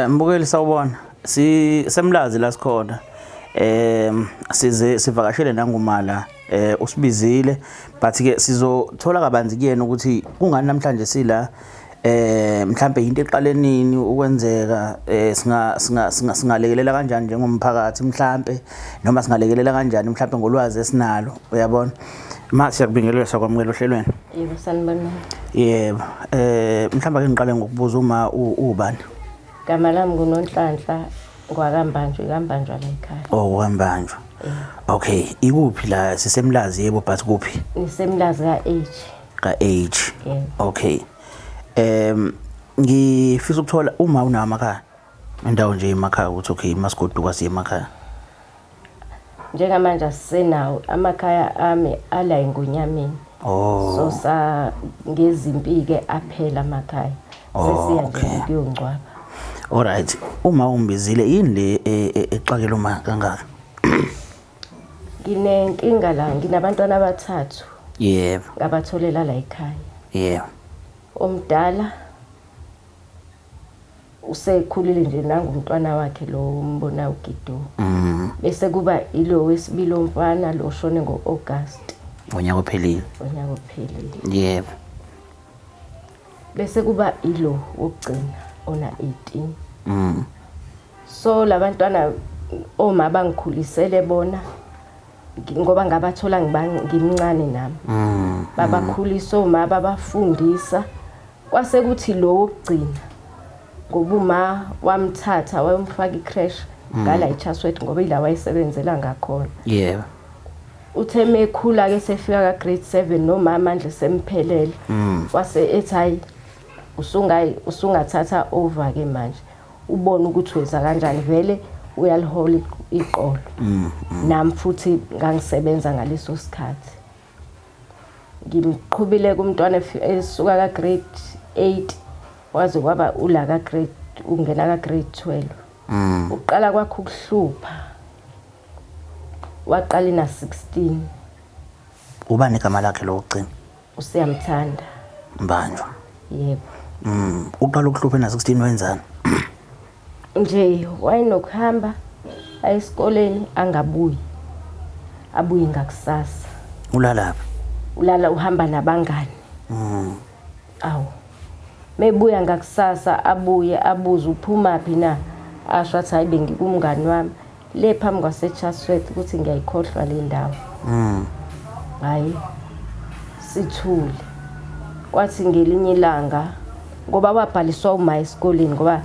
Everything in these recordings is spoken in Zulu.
Mbukeli sawubona. Si semlazi la sikhona. Size sivakashele nangumala usibizile but ke sizothola kabanzi kuyena ukuthi kungani namhlanje sila mhlambe into eqale nini ukwenzeka singa singa singalekelela kanjani njengomphakathi mhlambe noma singalekelela kanjani mhlambe ngolwazi esinalo uyabona. Ma siyakubingelela sakwamukela ohlelweni. Yebo sanibonani. Yebo. Mhlawumbe ake ngiqale ngokubuza uma ubani? Gama lami nguNonhlanhla ngwakaMbanjwa, kaMbanjwa la ekhaya. Oh, kwaMbanjwa. Okay, ikuphi la sisemlazi yebo but kuphi? Nisemlazi ka-H. Ka H. Yebo. Okay. Ngifisa ukuthola uma unawo amakhaya. Indawo nje emakhaya ukuthi okay masigoduka siye emakhaya. Njengamanje asisenawo amakhaya ami ala eNgonyameni. Oh. So sa ngezimpi-ke aphela amakhaya. Oh, Sesiya nje okay. kuyongcwaba. Alright. Uma ungibizile yini le exakela uma kangaka? Nginenkinga la, nginabantwana abathathu Yebo. ngabatholela la ekhaya. Yebo. Omdala usekhulile nje nangumntwana wakhe lo umbona uGido. Bese kuba ilo wesibili omfana lo shone ngo-August Ngonyaka ophelile. onyaka ophelile. Yebo. Bese kuba ilo wokugcina ona 18. So labantwana oma bangikhulisele bona ngoba ngabathola ngimncane nami. Babakhulisa oma babafundisa kwase kuthi lo wokugcina ngoba uma wamthatha wayomfaka i-creche ngala eChatsworth ngoba ila wayesebenzela ngakhona. Yebo. Uthe mekhula ke sefika ka grade 7 nomama manje semphelele. Wase ethi hayi usungayi usungathatha over ke manje. Ubone ukuthi wenza kanjani vele uyalihola iqolo. Nami futhi ngangisebenza ngaleso sikhathi. Ngimqhubile kumntwana esuka ka grade 8 waze kwaba ula ka grade ungena ka grade 12. Uqala kwakhe ukuhlupha. Waqala ina 16. Ubani igama lakhe lokugcina? Usiyamthanda. Mbanjwa. Yebo. Uqala ukuhlupha ena 16 wenzani? Nje wayenokuhamba aye esikoleni angabuyi. Abuye ngakusasa. Ulalaphi? Ulala uhamba nabangani. Awu. Mebuya ngakusasa abuye abuze uphuma phi na? Asho athi hayi bengikumngani wami le phambi kwase Chatsworth ukuthi ngiyayikhohlwa le ndawo. Hayi. Sithule. Kwathi ngelinye ilanga ngoba wabhaliswa uma esikoleni ngoba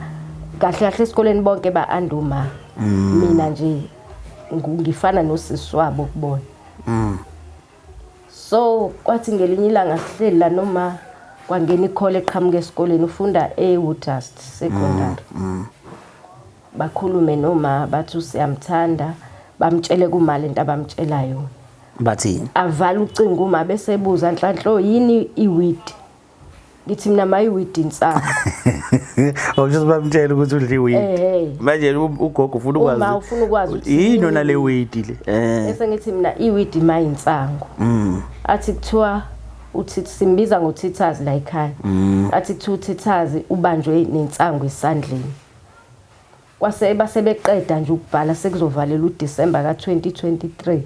kahle kahle esikoleni bonke ba-anda uma. Mina nje ngifana nosisi wabo kubona. So kwathi ngelinye ilanga sihleli la noma kwangena ikhole eqhamuka esikoleni ufunda eWoodhurst Secondary. Bakhulume noma bathi usiyamthanda bamtshele kuma lento abamtshela yona. Bathi Avala ucingo uma bese ebuza Nhlanhlo yini iweed? Ngithi mina mayiweed insangu. Okusho bamtshela ukuthi udla iweed. Eh. Manje ugogo ufuna ukwazi. Uma ufuna ukwazi ukuthi yini yini yona le weed le. Bese ngithi mina iweed mayinsangu. Athi kuthiwa uthi simbiza ngoThithazi la ekhaya. Athi kuthiwa uThithazi ubanjwe nensangu esandleni. Kwase base beqeda nje ukubhala sekuzovalela uDecember ka2023.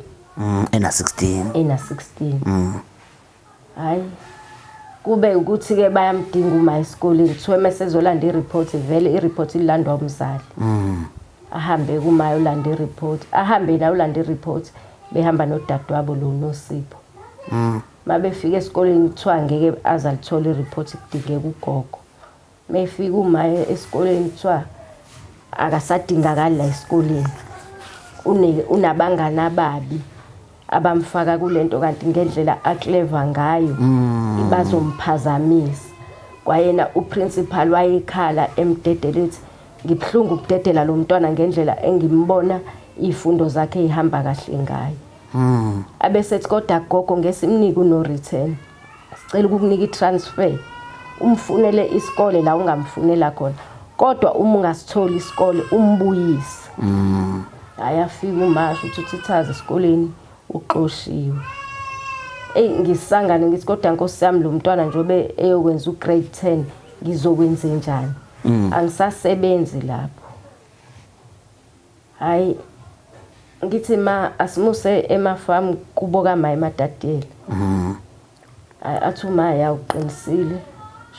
Ena 16. Ena 16. Hayi. Kube ukuthi ke bayamdinga uma esikoleni kuthiwa mesezolanda ireport vele ireport ilandwa umzali. Ahambe kuma yolanda ireport, ahambe na ulanda ireport behamba nodadewabo lo Nosipho. Mabefika esikoleni kuthiwa ngeke azalithola ireport kudingeka ugogo. Mefika uma esikoleni kuthiwa akasadingakali la esikoleni. Unabangani ababi abamfaka kulento kanti ngendlela aclever ngayo bazomphazamisa. Kwayena uprincipal wayekhala emdedela ethi ngibhlungu ukudedela lo mntwana ngendlela engimbona izifundo zakhe ihamba kahle ngayo. Abesethi kodwa gogo ngesimnike uno return. Sicela ukukunika itransfer. Umfunele isikole la ungamfunela khona. Kodwa uma ungasitholi isikole umbuyise. Ayafika umasho uthi uthithaza esikoleni uxoshiwe. Ey ngisangane ngithi kodwa Nkosi yami lo mntwana njobe eyokwenza ugrade 10 ngizokwenza njani? Angisasebenzi lapho. Hayi, ngithi ma asimuse emafamu kubo kama ematatela. Athi uma ya uqinisile,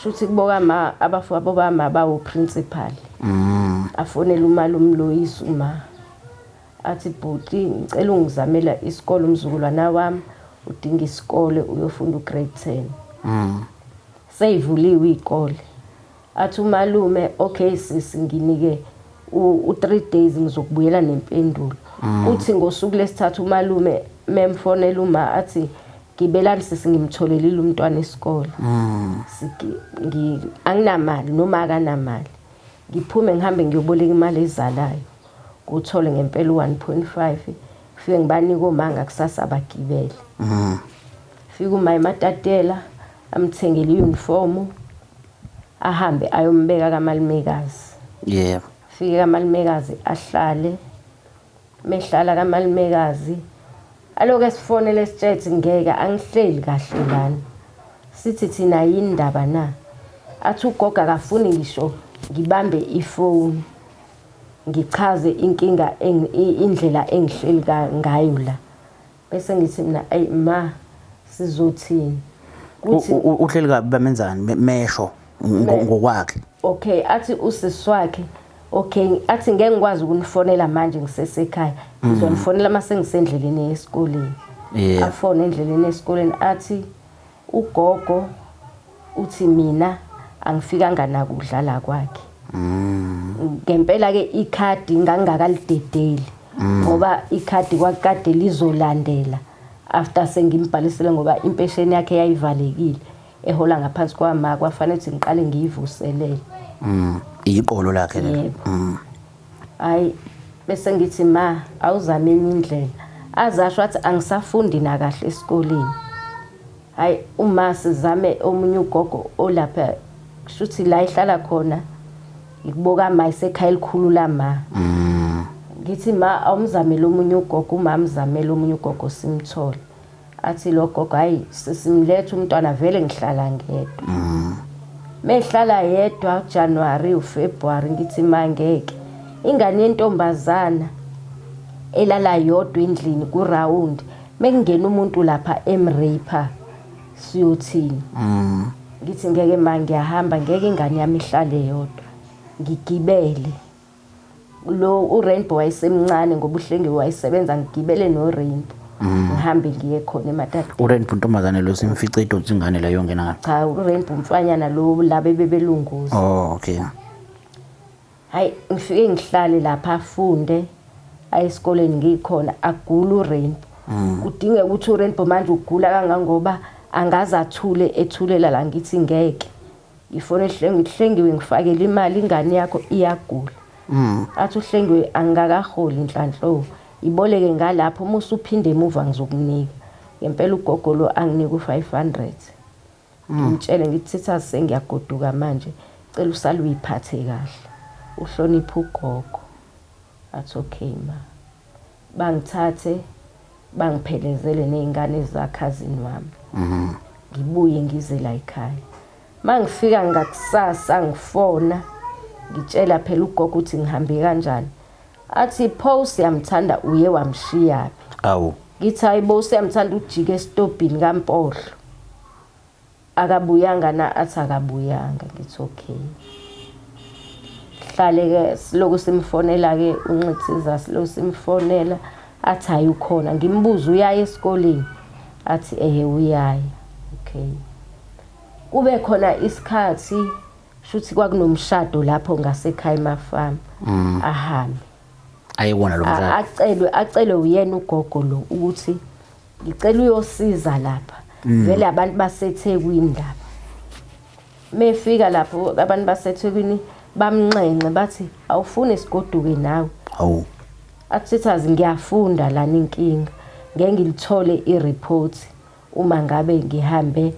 shuthi kubo kama abafowabo bama bawu principal. Afonela umalume Loyisi, uma athi, bhuti, ngicela ungizamela isikole, umzukulwana wami udinga isikole, uyofunda ugrade 10. Seyivuliwe iy'kole. Athi umalume, okay sisi, nginike u-3 days, ngizokubuyela nempendulo. Uthi ngosuku lesithathu umalume memfonela uma, athi, gibelani sisi, ngimtholelile umntwana isikole. Anginamali noma akanamali, ngiphume ngihambe ngiyoboleka imali ezalayo, kuthole ngempela u-1.5, fike ngibanike omanga kusasa abagibele. Fika uma ematatela, amthengele i-uniform, ahambe ayombeka kamalumekazi. Fike kamalumekazi ahlale, mehlala kamalumekazi aloku esifonele esitshethi, ngeke angihleli kahle lana. Sithi thina, yini ndaba na? Athi ugogo akafuni ngisho ngibambe ifoni ngichaze inkinga, indlela engihleli ngayo la. Bese ngithi mina, ayi ma, sizothini? Kuthi Uhleli kabi bamenzani mesho ngokwakhe? Okay, athi usisi wakhe, okay, athi ngeke ngikwazi ukunifonela manje ngisesekhaya, ngizonifonela uma sengisendleleni esikoleni. Afone endleleni esikoleni, athi ugogo uthi mina angifikanga nakudla la kwakhe. Ngempela ke ikhadi ngangingakalidedeli, ngoba ikhadi kwakade lizolandela after sengimbhalisile, ngoba impesheni yakhe yayivalekile, ehola ngaphansi kwama, kwafanele ukuthi ngiqale ngiyivuselele. Iqolo lakhe lelo. Yebo. Hayi, bese ngithi, ma, awuzame enye indlela. Azasho athi angisafundi nakahle esikoleni. Hayi, uma sizame omunye ugogo olapha, kushuthi la ihlala khona ikuboka ma isekhaya elikhulu lama. Ngithi, ma, awumzamele omunye ugogo. Uma amzamele omunye ugogo, simthole. Athi lo gogo, hayi simletha umntwana, vele ngihlala ngedwa. Mehlala yedwa January, uFebruary, ngithi ma, ngeke, ingane yentombazana elala yodwa endlini ku round, mekungena umuntu lapha emrape, siyothini? Ngithi ngeke ma, ngiyahamba, ngeke ingane yami ihlale yodwa. Ngigibele lo uRainbow, wayesemncane ngoba uHlengiwe wayesebenza, ngigibele noRainbow, ngihambe ngiye khona eMatata. URainbow intombazane lo simfice idonsa ingane la yongena ngapha? Cha, uRainbow umfanyana lo laba ebebelunguza. Oh, okay. Hayi, ngifike ngihlale lapha, afunde, aye esikoleni ngikhona, agula uRainbow. Kudingeka ukuthi uRainbow manje ugula kangangoba angaze athule, ethulela la. Ngithi ngeke, ngifone Hlengiwe, ngifakele imali, ingane yakho iyagula. Athi uHlengiwe, angikakaholi inhlanhlo, iboleke ngalapho, uma usuphinde emuva ngizokunika. Ngempela ugogo lo anginike u-500. Ngimtshele ngithi, sithazi, sengiyagoduka manje, cela usale uyiphathe kahle, uhloniphe ugogo. Athi okay ma. Bangithathe bangiphelezele ney'ngane zakhazini wami, ngibuye ngize la ekhaya. Mangifika ngakusasa ngifona, ngitshela phela ugogo ukuthi ngihambe kanjani. Athi, pho uSiyamthanda uye wamshiyaphi? Awu. Ngithi, hayibo, uSiyamthanda ujike esitobhini kaMpohlo, akabuyanga na? Athi akabuyanga. Ngithi okay. Hlale-ke siloku simfonela-ke uNcithiza, siloku simfonela, athi hayi ukhona. Ngimbuze, uyaya esikoleni? Athi ehe, uyaya. Okay, kube khona isikhathi, shuthi kwakunomshado lapho ngasekhaya emafamu, ahambe. Ayewona lo mshado? Acelwe uyena ugogo lo ukuthi ngicela uyosiza lapha, vele abantu baseThekwini lapha. Mefika lapho abantu baseThekwini bamnxenxe, bathi awufuni sigoduke nawe? Hawu. Athi sithazi, ngiyafunda lana, inkinga ngeke ngilithole i-report uma ngabe ngihambe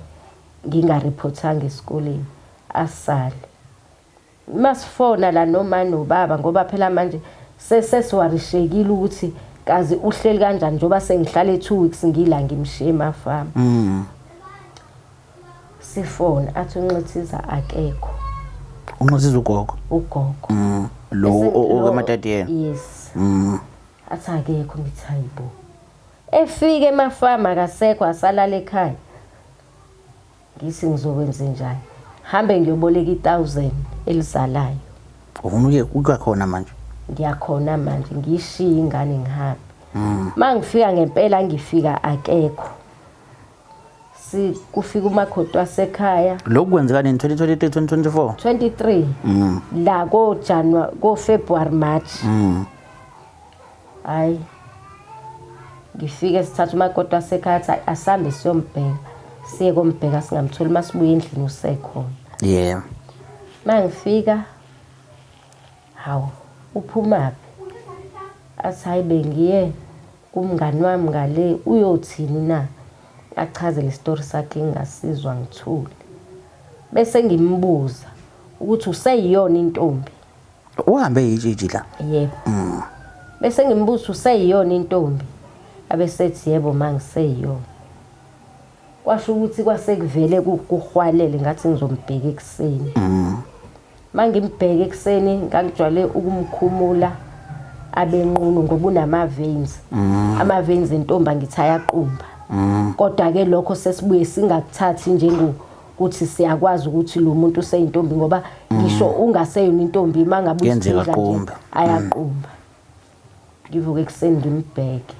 ngingareportanga esikoleni. Asale. Masifona la noma nobaba, ngoba phela manje sesiwarishekile ukuthi kazi uhleli kanjani, njengoba sengihlale 2 weeks ngila, ngimshiye emafamu. Sifona, athi uNcithiza akekho. Unxusisa ugogo. Ugogo. Lo okaMatatiele. Yes. Athi akekho, ngithi hayibo. Efika emafama akasekho, asalala ekhaya. Ngithi ngizokwenza njani? Hambe ngiyoboleka i1000 elizalayo. Ufuna uye kukhona manje. Ngiyakhona manje, ngiyishiye ingane ngihambe. Mangifika ngempela ngifika akekho. Kufika umakoti wasekhaya. Lokhu kwenzeka nini? 2023, 2024? 23. La ko January, ko February, March. Hayi. Ngifike sithatha umakoti wasekhaya, athi asambe siyombheka. Siye kombheka singamtholi, masibuye endlini usekhona. Mangifika, hawu, uphumaphi? Athi hayi bengiye kumngani wami ngale, uyothini na? Achaze le story sakhe ngingasizwa, ngithule. Bese ngimbuza ukuthi useyiyona intombi. Uhambe yitshitshi la. Yebo. Bese ngimbuza useyiyona intombi. Abesethi yebo mangiseyiyona. Kwasho ukuthi kwasekuvele kuhwalele, ngathi ngizombheka ekuseni. Mangimbheka ekuseni ngangijwayele ukumkhumula abenqunu ngoba unama veins. Ama veins entombi ngithi ayaqumba. Kodwa ke lokho sesibuye singakuthathi njengokuthi siyakwazi ukuthi lo muntu useyintombi, ngoba ngisho ungaseyona intombi mangabe Kuyenzeka usidla nje qumba. ayaqumba. Ngivuke ekuseni ngimbheke.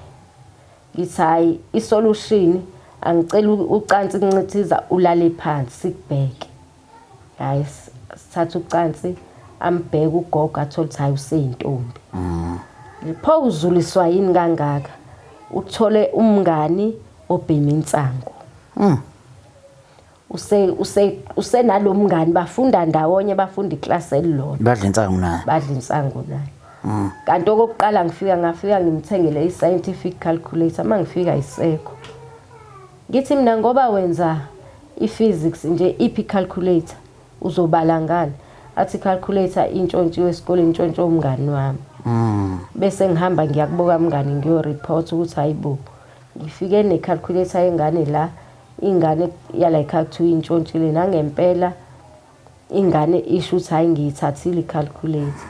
Ngithi hayi isolution angicela ucansi kuncithiza ulale phansi sikubheke. Hayi sithatha ucansi ambheke ugogo athole ukuthi hayi useyintombi. Pho uzuliswa yini kangaka? Uthole umngani obhema insangu. Use usenalomngani, bafunda ndawonye, bafunda iclass elilodwa. Badla insangu naye. Badla insangu naye. Kanti okokuqala ngifika ngafika ngimthengele i-scientific calculator, mangifika isekho. Ngithi mina ngoba wenza i-physics nje, iphi calculator, uzobala ngani? Athi calculator intshontshiwe esikoleni, intshontshe umngani wami. Bese ngihamba ngiyakubuka mngani, ngiyo-report ukuthi hayibo, ngifike ne-calculator yengane la, ingane yala ekhaya kuthiwa intshontshile. Nangempela ingane isho ukuthi hayi ngiyithathile i-calculator.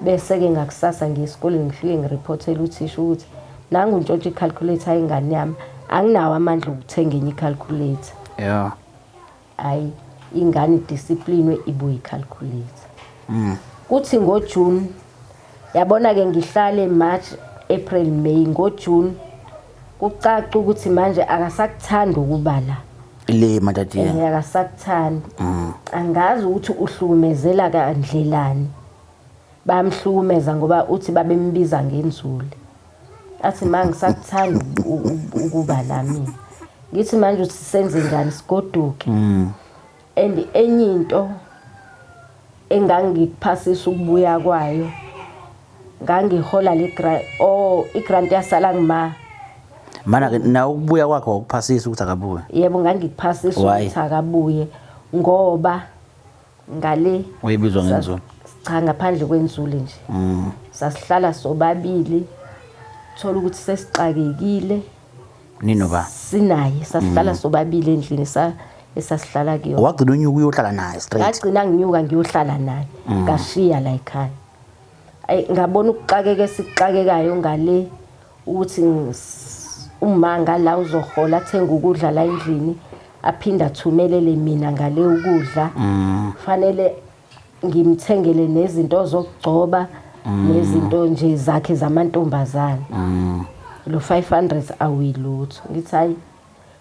Bese-ke ngakusasa ngiye esikoleni, ngifike ngiriphothele uthisha ukuthi nangu ntshontshe i-calculator yengane yami, anginawo amandla okuthenga enye i-calculator. Hayi ingane idisciplinwe ibuye i-calculator. Kuthi ngoJune, yabona-ke ngihlale March, April, May, ngoJune kucaca ukuthi manje akasakuthandi ukuba la. Le Matatiele. Akasakuthandi. Angazi ukuthi uhlukumezela kandlelani. Bayamhlukumeza ngoba uthi babembiza ngenzule. Athi ma ngisakuthanda ukuba la mina. Ngithi manje uthi senze njani, sigoduke? And enye into engangikuphasisa ukubuya kwayo, ngangihola le grant, oh igrant yasala ngima. Mana ke na ukubuya kwakho wakuphasisa ukuthi akabuye. Yebo, ngangikuphasisa Why? ukuthi akabuye ngoba ngale Wayebizwa ngenzulu. Cha, ngaphandle kwenzulu nje. Sasihlala sobabili, thola ukuthi sesixakekile. Ninoba. Sinaye, sasihlala sobabili endlini esasihlala kuyona. Wagcina unyuka uyohlala naye straight. Ngagcina nginyuka ngiyohlala naye, ngashiya la ekhaya. Ayi ngabona ukuxakeka esikuxakekayo ngale ukuthi uma ngala uzohola athenga ukudla la endlini, aphinde athumelele mina ngale ukudla. Fanele ngimthengele nezinto zokugcoba nezinto nje zakhe zamantombazane. Lo 500 awuyilutho. Ngithi hayi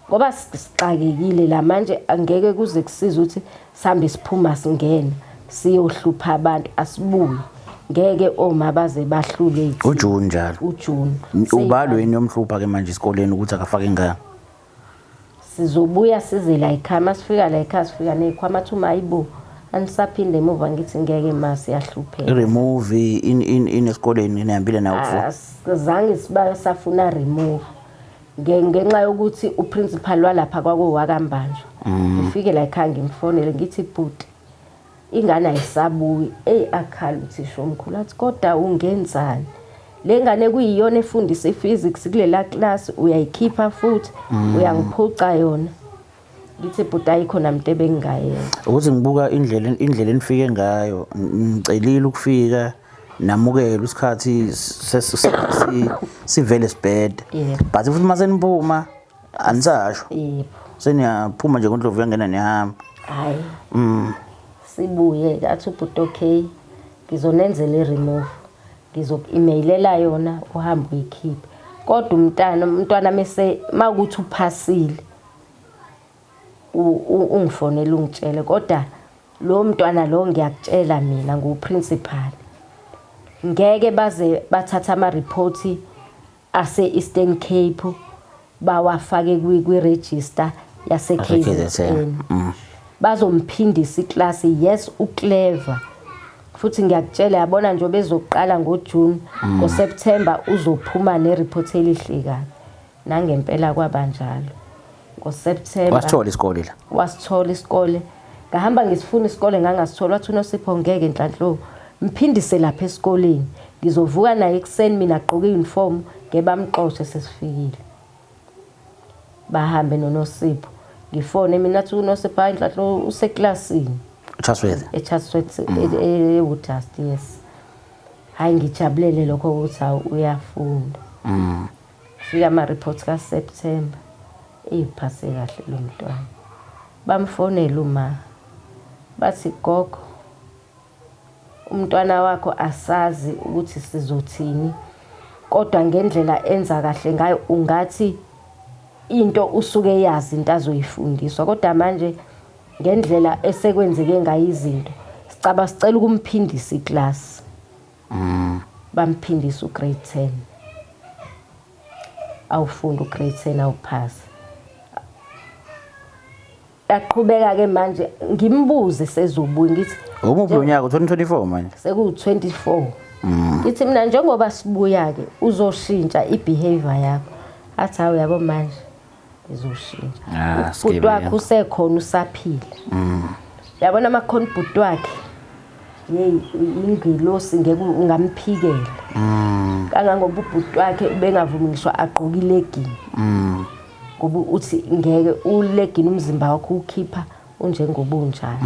ngoba sixakekile la manje, angeke kuze kusize ukuthi sihambe siphuma singena siyohlupha abantu, asibuye ngeke oma baze bahlulwe yithina. UJune njalo. UJune. Ubalweni yomhlupha ke manje esikoleni ukuthi akafake ingane. Sizobuya size la ekhaya, masifika la ekhaya sifika ney'khwama, athi uma hayibo anisaphinde emuva, ngithi ngeke ma siyahlupheka. I-remove in esikoleni nihambile nawo kufu. Zange siba safuna remove ngenxa yokuthi uprincipal walapha kwakuwakambanjwa. Ngifike la ekhaya ngimfonele ngithi bhuti ingane ayisabuyi. Eyi akhala uthisha omkhulu athi kodwa ungenzani le ngane kuyiyona efundisa i-physics kulela class, uyayikhipha futhi uyangiphuca yona. Ngithi bhuti ayikho namntu ebengingayenza. Ukuthi ngibuka indlela enifike ngayo, ngicelile ukufika namukela isikhathi sivele sibhede. But futhi uma seniphuma anisasho. Yebo. Seniyaphuma nje ngoNdlovu yangena nihamba. Hayi. Sibuye athi ubhuti okay ngizonenzela i-remove. Ngizoku-emailela yona uhambe uyikhiphe. Kodwa umntwana mese makuthi uphasile ungifonele ungitshele kodwa lo mntwana lo ngiyakutshela mina nguprincipal ngeke baze bathatha ama-report ase-Eastern Cape bawafake kwi-register yase-KZN. Bazomphindisa iklasi. Yes, uclever futhi ngiyakutshela yabona nje bezoqala ngoJune, ngoSeptember uzophuma nereport elihle kabi. Nangempela kwabanjalo ngoSeptember. Wasithola isikole la? Wasithola isikole. Ngahamba ngisifuna isikole ngangasithola. Wathi uNosipho ngeke Nhlanhlo mphindise lapha esikoleni, ngizovuka naye ekuseni mina agqoke i-uniform ngeke bamxoshe sesifikile. Bahambe noNosipho. Ngifone mina athi uNosipho hayi Nhlanhlo useklasini. eChatsworth. eChatsworth eWoodhurst, yes. Hayi ngijabulele lokho ukuthi hawu uyafunda. Fika ama-reports kaSeptember. Eyiphase kahle lo mntwana. Bamfonela uma bathi gogo umntwana wakho asazi ukuthi sizothini kodwa ngendlela enza kahle ngayo ungathi into usuke yazi into azoyifundiswa kodwa manje ngendlela esekwenzeke ngayo izinto sicaba sicela ukumphindisa iclass. Bamphindisa ugrade 10. Awufunda ugrade 10 awuphasa. Yaqhubeka ke manje ngimbuze sezobuya ngithi Umuphi lo nyaka 2024 manje? Seku 24. Ngithi mina njengoba sibuya ke uzoshintsha ibehavior yakho. Athi hawu yabo manje ngizoshintsha. Ubhuti wakhe usekhona usaphila. Yabona amakhona ubhuti wakhe. Yey ingilosi ngeke ungamphikela. Kangangoba ubhuti wakhe ubengavumi ngisho agqoke ilegging. Ngoba uthi ngeke ulegging umzimba wakho ukhipha unjengoba unjalo.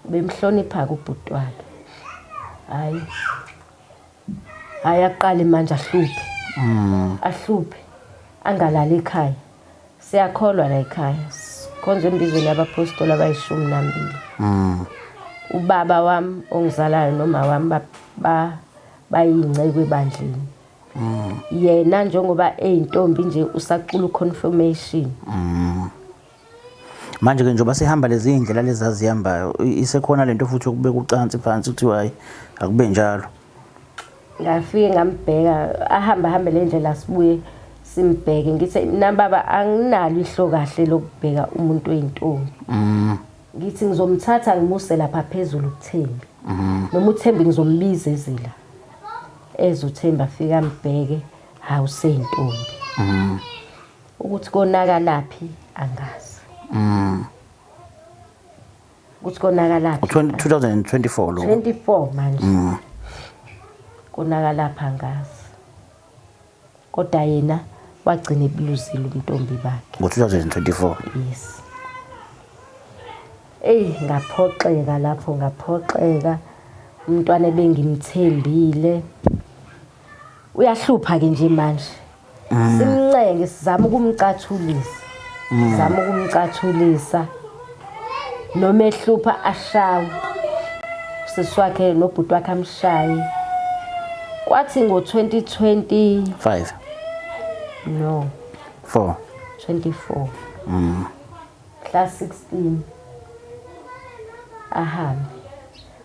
Bemhlonipha ubhuti wakhe. Hayi. Hayi aqale manje ahluphe. Ahluphe. Angalali ekhaya. Siyakholwa la ekhaya. Sikhonza embizweni yabapostoli abayi-12. Ubaba wami ongizalayo noma wami bayingceke ebandleni. Yena njengoba eyintombi nje usacula uconfirmation. Manje ke njengoba sihamba lezi indlela lezi azihambayo isekhona lento futhi yokubeka ucansi phansi kuthiwa hayi akube njalo. Ngafike ngambheka ahamba hambe le ndlela sibuye simbheke ngithi mina baba anginalo ihlo kahle lokubheka umuntu oyintombi. Ngithi ngizomthatha ngimuse lapha phezulu kuThembi. Noma uThembi ngizombiza ezila. Ezothemba afike ambheke hawu seyintombi. Ukuthi konakalaphi angazi. Ukuthi konakalaphi. 2024 lo. 24 manje. Konakalaphi angazi. Kodwa yena wagcina ebuluzile ubuntombi bakhe. Ngo-2024. Yes. Ey ngaphoxeka lapho ngaphoxeka. Umntwana ebengimthembile. Uyahlupha ke nje manje. Simncenge sizama ukumcathulisa. Sizama ukumcathulisa. Noma ehlupha ashawe. Usisi wakhe nobhuti wakhe amshaye. Kwathi ngo 2020 5 no 4 24 mhla 16 ahambe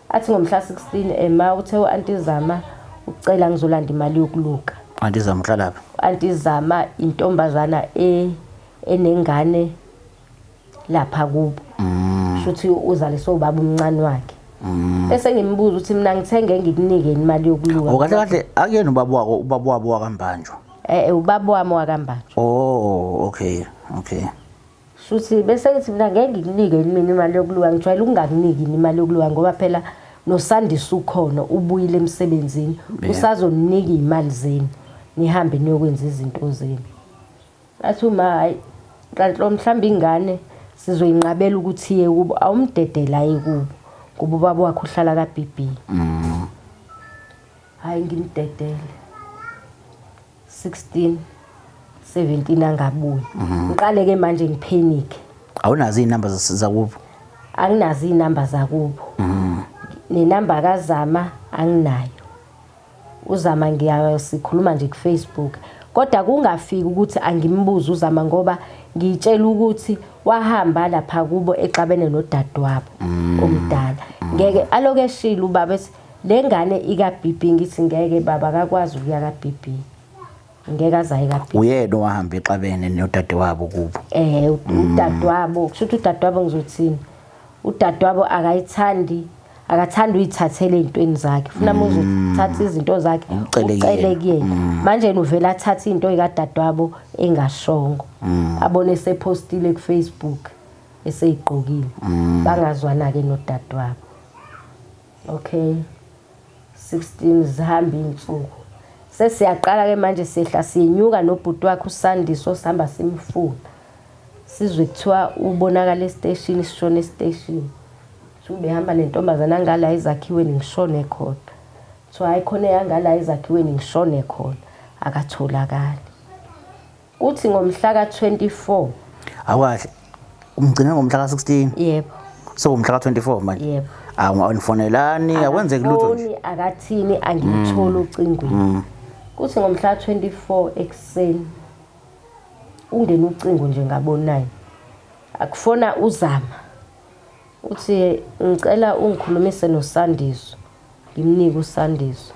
athi ngomhla 16 ema uthe uAnti Zama ucela ngizolanda imali yokuluka. Anti Zama uhlala lapha? Anti Zama intombazana enengane lapha kubo. Shuthi uzaliswe ubaba omncane wakhe. Bese ngimbuza ukuthi mina ngithenge ngikunike imali yokuluka. Oh kahle kahle akuyena ubaba wako, ubaba wabo wakaMbanjwa. Ubaba wami wakaMbanjwa. Oh okay, okay. Shuthi bese ngithi mina ngeke ngikunike mina imali yokuluka, ngijwayele ukungakuniki imali yokuluka ngoba phela noSandisa ukhona ubuyile emsebenzini, usazoninika imali zenu nihambe niyokwenza izinto zenu. Athi uma hayi Nhlanhla mhlawumbe ingane Sizoyinqabela ukuthi iye kubo, awumdedela aye kubo ngoba ubaba wakhe uhlala ka-BB. Hhayi ngimdedele. 16 17 angabuyi. Ngiqale ke manje ngiphenike. Awunazo izinamba zakubo? Anginazo izinamba zakubo. Nenamba kaZama anginayo. UZama ngiyasikhuluma nje ku-Facebook. Kodwa kungafiki ukuthi angimbuze uZama ngoba ngiyitshela ukuthi wahamba lapha kubo exabene nodadewabo omdala. Ngeke aloke eshilo ubaba ethi le ngane ika-BB, ngithi ngeke baba akakwazi ukuya ka-BB. Ngeke azaye ka-BB. Uyena owahamba exabene nodadewabo kubo. Udadewabo, kusho ukuthi udadewabo ngizothini? Udadewabo akayithandi, akathandi uyithathele ezintweni zakhe. Ufuna uma uzothatha izinto zakhe ucele kuyena. Manje yena uvela athathe into ekadadewabo engashongo. Abone esepostile ku Facebook eseyigqokile. Bangazwana ke nodadewabo. Okay. 16 zihamba insuku. Sesiyaqala ke manje sehla sinyuka nobhuti wakhe uSandiso sihamba simfuna. Sizwe kuthiwa ubonakala estation, sishone estation. Ubehamba nentombazana ngala ezakhiweni ngishone khona. Kuthiwa hayi khona eyangala ezakhiweni ngishone khona, akatholakali. Uthi ngomhla ka-24. Awukahle. Umgcine ngomhla ka-16? Yebo. So ngomhla ka-24 manje? Yebo. Awunifonelani, akwenzeki lutho nje. Akafoni, akathini, angimtholi ucingweni. Kuthi ngomhla ka-24 ekuseni ungena ucingo nje ngabo 9. Akufona uZama. Uthi ngicela ungikhulumise noSandiso. Ngimnike uSandiso.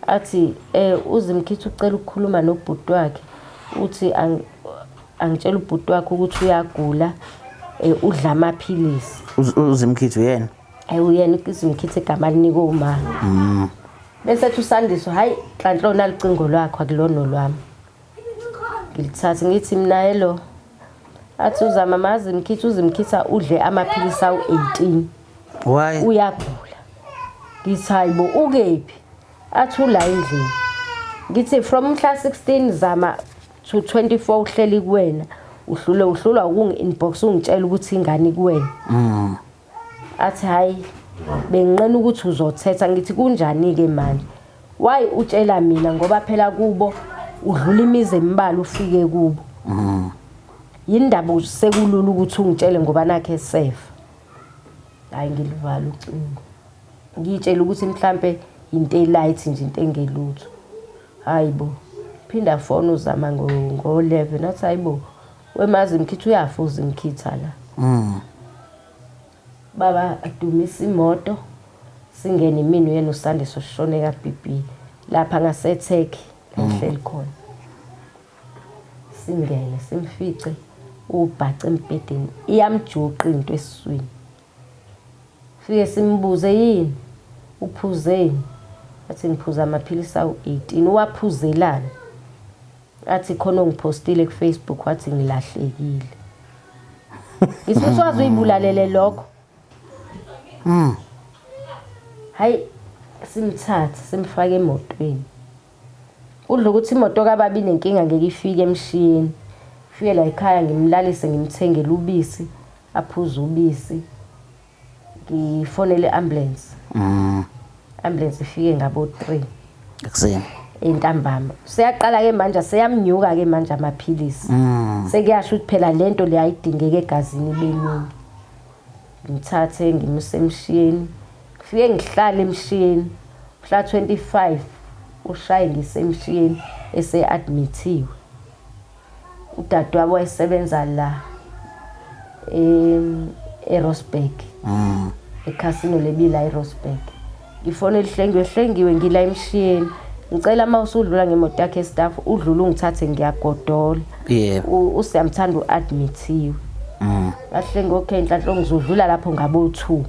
Athi uZimkhithi ucela ukukhuluma nobhuti wakhe. Uthi angitshela ubhuti wakhe ukuthi uyagula, udla amaphilisi. UZimkhithi uyena? Uyena uZimkhithi, igama linikwe uma. Bese ethi uSandiso hayi nhlanhla nalicingo lwakho akulona lwami. Ngilithathe ngithi mina hello. Athi uZama mazi Mkhithi, uZimkhithi udle amaphilisi awu-18. Why? Uyagula. Ngithi hayibo ukephi? Athi ula endlini. Ngithi from mhla 16 Zama to 24 uhleli kuwena. Uhlule uhlulwa ukungi-inbox ungitshela ukuthi ingane kuwena. Athi hayi benginqena ukuthi uzothetha. Ngithi kunjani ke manje? Why utshela mina ngoba phela kubo udlula imizi emibala ufike kubo. Yindaba sekulula ukuthi ungitshele ngoba nakhe sefa. Hayi ngilivala ucingo. Ngitshela ukuthi mhlambe into elight nje, into engelutho. Hayibo. Phinda phone uZama ngo 11 athi hayibo wemazi Mkhithi uyafa uZimkhitha la. Baba adumisa imoto singene imini uyena uSandiso sishone ka BB lapha ngaseTurkey ngihleli khona. Singene simfice ubhace embhedeni, iyamjuqa into esiswini. Fike simbuze yini uphuzeni, athi ngiphuza amaphilisi awu-18. Uwaphuzelani? Athi khona ongipostile ku-Facebook wathi ngilahlekile. Ngithi usuwazi uyibulalele lokho. Hayi simthathe simfake emotweni. Udla ukuthi imoto kababa inenkinga ngeke ifike emshini. Fike la ekhaya ngimlalise ngimthengele ubisi, aphuze ubisi. Ngifonele i-ambulance. Ambulance ifike ngabo 3 ekuseni. Entambama. Seyaqala ke manje seyamnyuka ke manje amaphilisi. Sekuyasho ukuthi phela lento le ayidingeke egazini ibeningi. Ngimthathe ngimuse emshini. Ngifike ngihlale emshini. Mhla 25 ushaye ngisemshini ese-admithiwe. Udadewabo wayesebenza la eRosburg. Ekhasino lebila eRosburg. Ngifonela Hlengiwe, Hlengiwe ngila emshini. Ngicela uma usudlula ngemoto yakhe staff udlule ungithathe ngiyagodola. Yebo. Usiyamthanda uadmithiwe. Ngahlenga okay Nhlanhla ngizodlula lapho ngabo 2.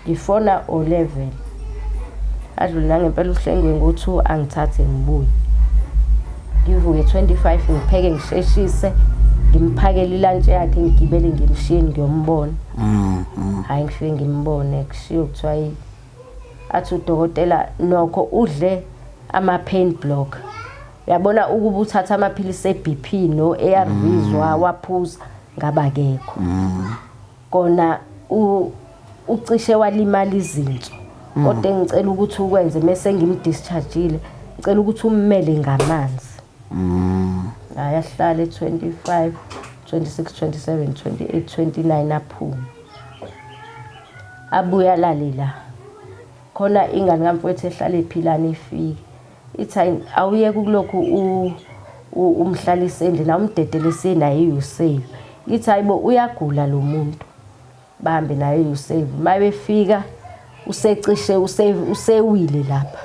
Ngifona o11. Adlule nangempela uHlengiwe ngo2 angithathe ngibuye. Ngivuke 25 ngipheke ngisheshise ngimphakele ilantshi yakhe ngigibele ngimshini ngiyombona. Hayi ngifike ngimbone kushiwo kuthiwa athi udokotela nokho udle ama pain block. Uyabona ukuba uthatha amaphilisi e-BP no ARVs waphuza Ngabakekho. Kona ucishe walimala izinso. Kodwa engicela ukuthi ukwenze mase ngimdischargeile, ngicela ukuthi ummele ngamanzi. Ayahlala 25, 26, 27, 28, 29 aphume. Abuya alale la. Khona ingane kamfowethu ehlala ephilana ifike. Ithi awuyeke ukulokhu umhlalise endlini awumdedele siye naye e-Usave. Ngithi hayibo uyagula lo muntu. Bahambe naye e-Usave. Uma befika usecishe usewile lapha.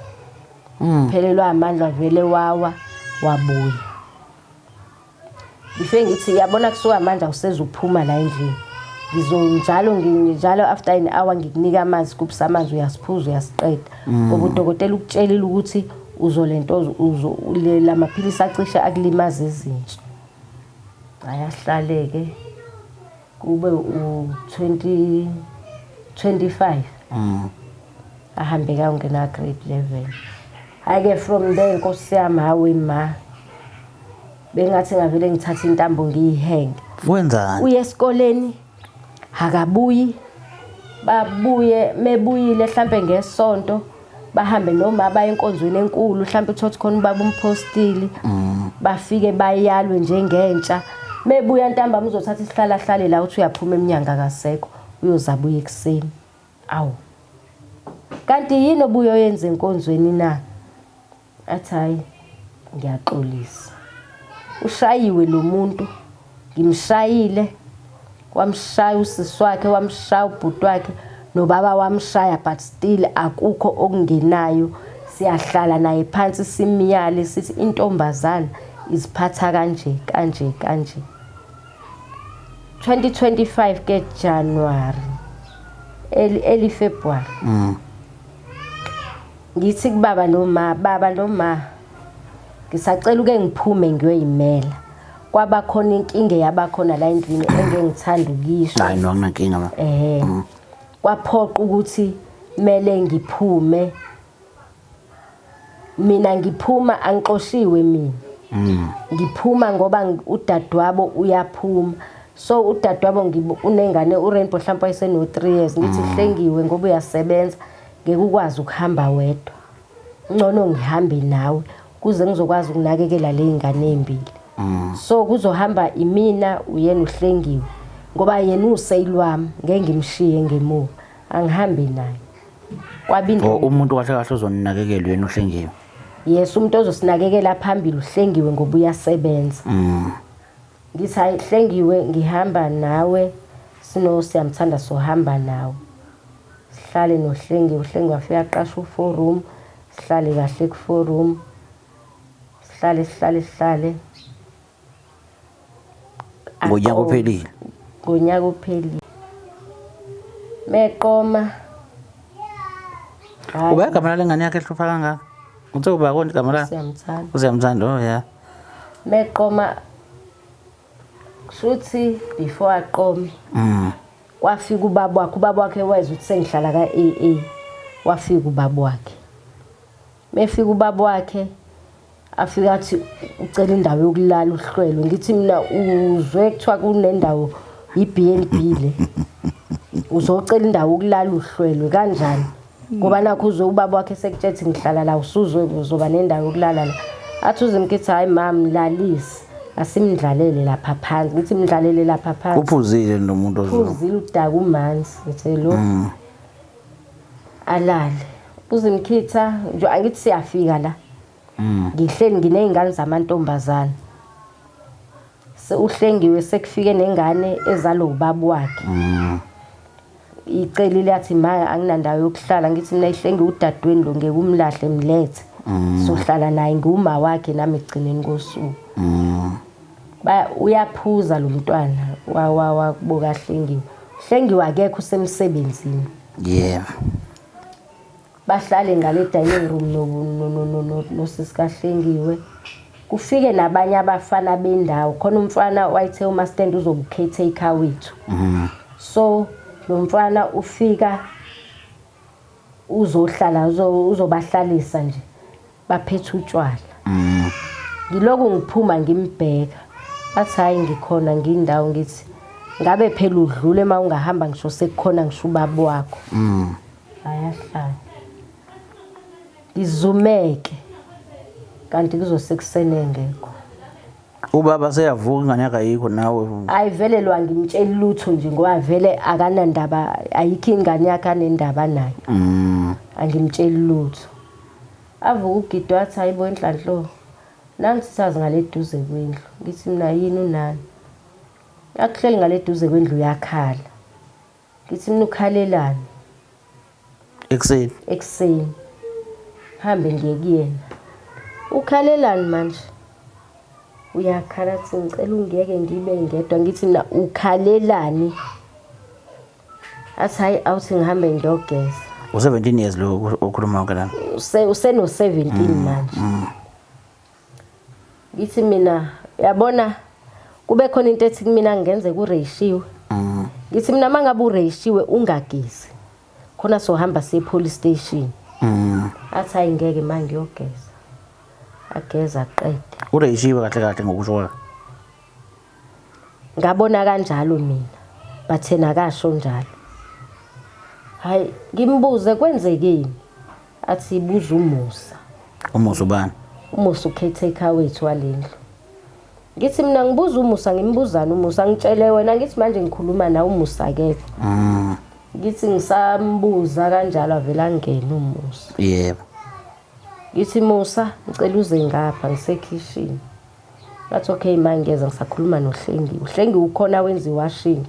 Phelelwa amandla vele wawa wabuya. Ngifike ngithi yabona kusuka manje awusezuphuma la endlini. Ngizonjalo nginjalo after an hour ngikunika amanzi kubisa amanzi uyasiphuza uyasiqeda. Ngoba udokotela ukutshelile ukuthi uzolento uzo lamaphilisi acishe akulimaza izinso. Ayahlaleke kube u 2025. Ahambe kayongena grade 11. Hayi ke from there Nkosi yami hawe ma. Bengathi ngavele ngithatha intambo ngiyihenge. Wenzani? Uye esikoleni akabuyi. Babuye mebuyile mhlambe ngesonto bahambe noma baye enkonzweni enkulu mhlambe uthothi khona ubaba umpostili. Bafike bayalwe njengentsha. Mebuya ntambama uzothatha isihlala hlale la uthi uyaphuma eminyango akasekho uyozabuya ekuseni. Awu. Kanti yini obuyoyenza enkonzweni na? Athi hayi ngiyaxolisa. Ushayiwe lo muntu ngimshayile wamshaya usisi wakhe wamshaya ubhuti wakhe nobaba wamshaya but still akukho okungenayo. Siyahlala naye phansi simyale sithi intombazana iziphatha kanje kanje kanje. 2025 ke January early February. Ngithi kubaba noma baba noma ngisacela uke ngiphume ngiyoyimela. Kwaba khona inkinga yabakhona la endlini engeke ngithanda ukuyisho. Hayi no anginankinga ma. Kwaphoqa ukuthi mele ngiphume. Mina ngiphuma angixoshiwe mina. Ngiphuma ngoba udadewabo uyaphuma. So udadewabo unengane uRainbow mhlawumbe wayeseno 3 years ngithi hlengiwe ngoba uyasebenza ngeke ukwazi ukuhamba wedwa. Ngcono ngihambe nawe kuze ngizokwazi ukunakekela le ngane ezimbili. So kuzohamba imina uyena uhlengiwe ngoba yena useyilwami ngeke ngimshiye ngemuva angihambe naye. Kwabinto umuntu kahle kahle uzoninakekela yena uhlengiwe. Yes, umuntu ozosinakekela phambili uhlengiwe ngoba uyasebenza. Ngithi hayi hlengiwe ngihamba nawe sino siyamthanda sohamba nawe. Sihlale nohlengiwe, uhlengiwe afika aqashe u4 room, sihlale kahle ku4 room. Sihlale sihlale sihlale. Ngonyaka ophelile. Ngonyaka ophelile. Meqoma. Uba igama lengane yakhe ehlupha kangaka? Uthe uba konje igama la? Siyamthanda. Usiyamthanda, oh yeah. Meqoma kushuthi before aqome. Kwafika ubaba wakhe, ubaba wakhe wezwa ukuthi sengihlala ka AA. Wafika ubaba wakhe. Mefika ubaba wakhe afika athi ucela indawo yokulala uhlwelwe. Ngithi mina uzwe kuthiwa kunendawo iBnB le. Uzocela indawo yokulala uhlwelwe kanjani? Ngoba nakho uzwe ubaba wakhe sekutshethi ngihlala la usuzwe uzoba nendawo yokulala la. Athi uzimkithi hayi mama lalisi asimdlalele lapha phansi. Ngithi mdlalele lapha phansi. Uphuzile lo muntu ozo. Uphuzile udaka umanzi ngithi lo. Alale. Uzimkhitha nje angithi siyafika la. Ngihleli nginezingane zamantombazana. Uhlengiwe sekufike nengane ezalo ubaba wakhe. Icelile yathi ma anginandawo yokuhlala ngithi mina ihlengiwe udadweni lo ngeke umlahle mlethe. Sohlala naye nguma wakhe nami egcineni kosuku. Ba uyaphuza lo mntwana wakubuka hlengiwe. Hlengiwe akekho usemsebenzini. Yeah. Bahlale ngale dining room nosisi kaHlengiwe. Kufike nabanye abafana bendawo. Khona umfana wayethe uma stand uzoba caretaker wethu. So lo mfana ufika uzohlala uzobahlalisa nje baphethe utshwala. Ngiloku ngiphuma ngimbheka. Athi hayi ngikhona ngindawo ngithi Ngabe phela udlule uma ungahamba ngisho sekukhona ngisho ubaba wakho. Ayahlala. Ngizumeke. Kanti kuzosekuseni engekho. Ubaba seyavuka ingane yakhe ayikho nawe. Hayi vele lo angimtsheli lutho nje ngoba vele akanandaba ayikho ingane yakhe anendaba nayo. Angimtsheli lutho. Avuka uGido athi hayibo Nhlanhlo nansi sazi ngale duze kwendlu. Ngithi mina yini unani? Akuhleli ngale duze kwendlu uyakhala. Ngithi mina ukhalelani? Ekuseni. Ekuseni. Hambe ngiye kuyena. Ukhalelani manje? Uyakhala athi ngicela ungiyeke ngibe ngedwa. Ngithi mina ukhalelani? Athi hayi awuthi ngihambe ngiyogeza. U-17 years lo okhuluma wonke lana. Useno 17 manje. Ngithi mina yabona kube khona into ethi kumina ngenze kureyishiwe. Ngithi mina mangabe ureyishiwe ungagezi. Khona sohamba siye police station. Athi hayi ngeke manje ngiyogeza. Ageza aqede. Ureyishiwe kahle kahle ngokusho kwakhe. Ngabona kanjalo mina. But yena akasho njalo. Hayi ngimbuze kwenzekeni? Athi buza uMusa. UMusa ubani? UMusa ucaretaker wethu walendlu. Ngithi mina ngibuza uMusa ngimbuzani uMusa ngitshele wena ngithi manje ngikhuluma nawe uMusa akekho. Ngithi ngisambuza kanjalo avela angene uMusa. Yebo. Ngithi Musa ngicela uze ngapha ngisekhishini. Ngathi okay ma ngiyeza ngisakhuluma noHlengi. UHlengi ukhona wenza iwashing.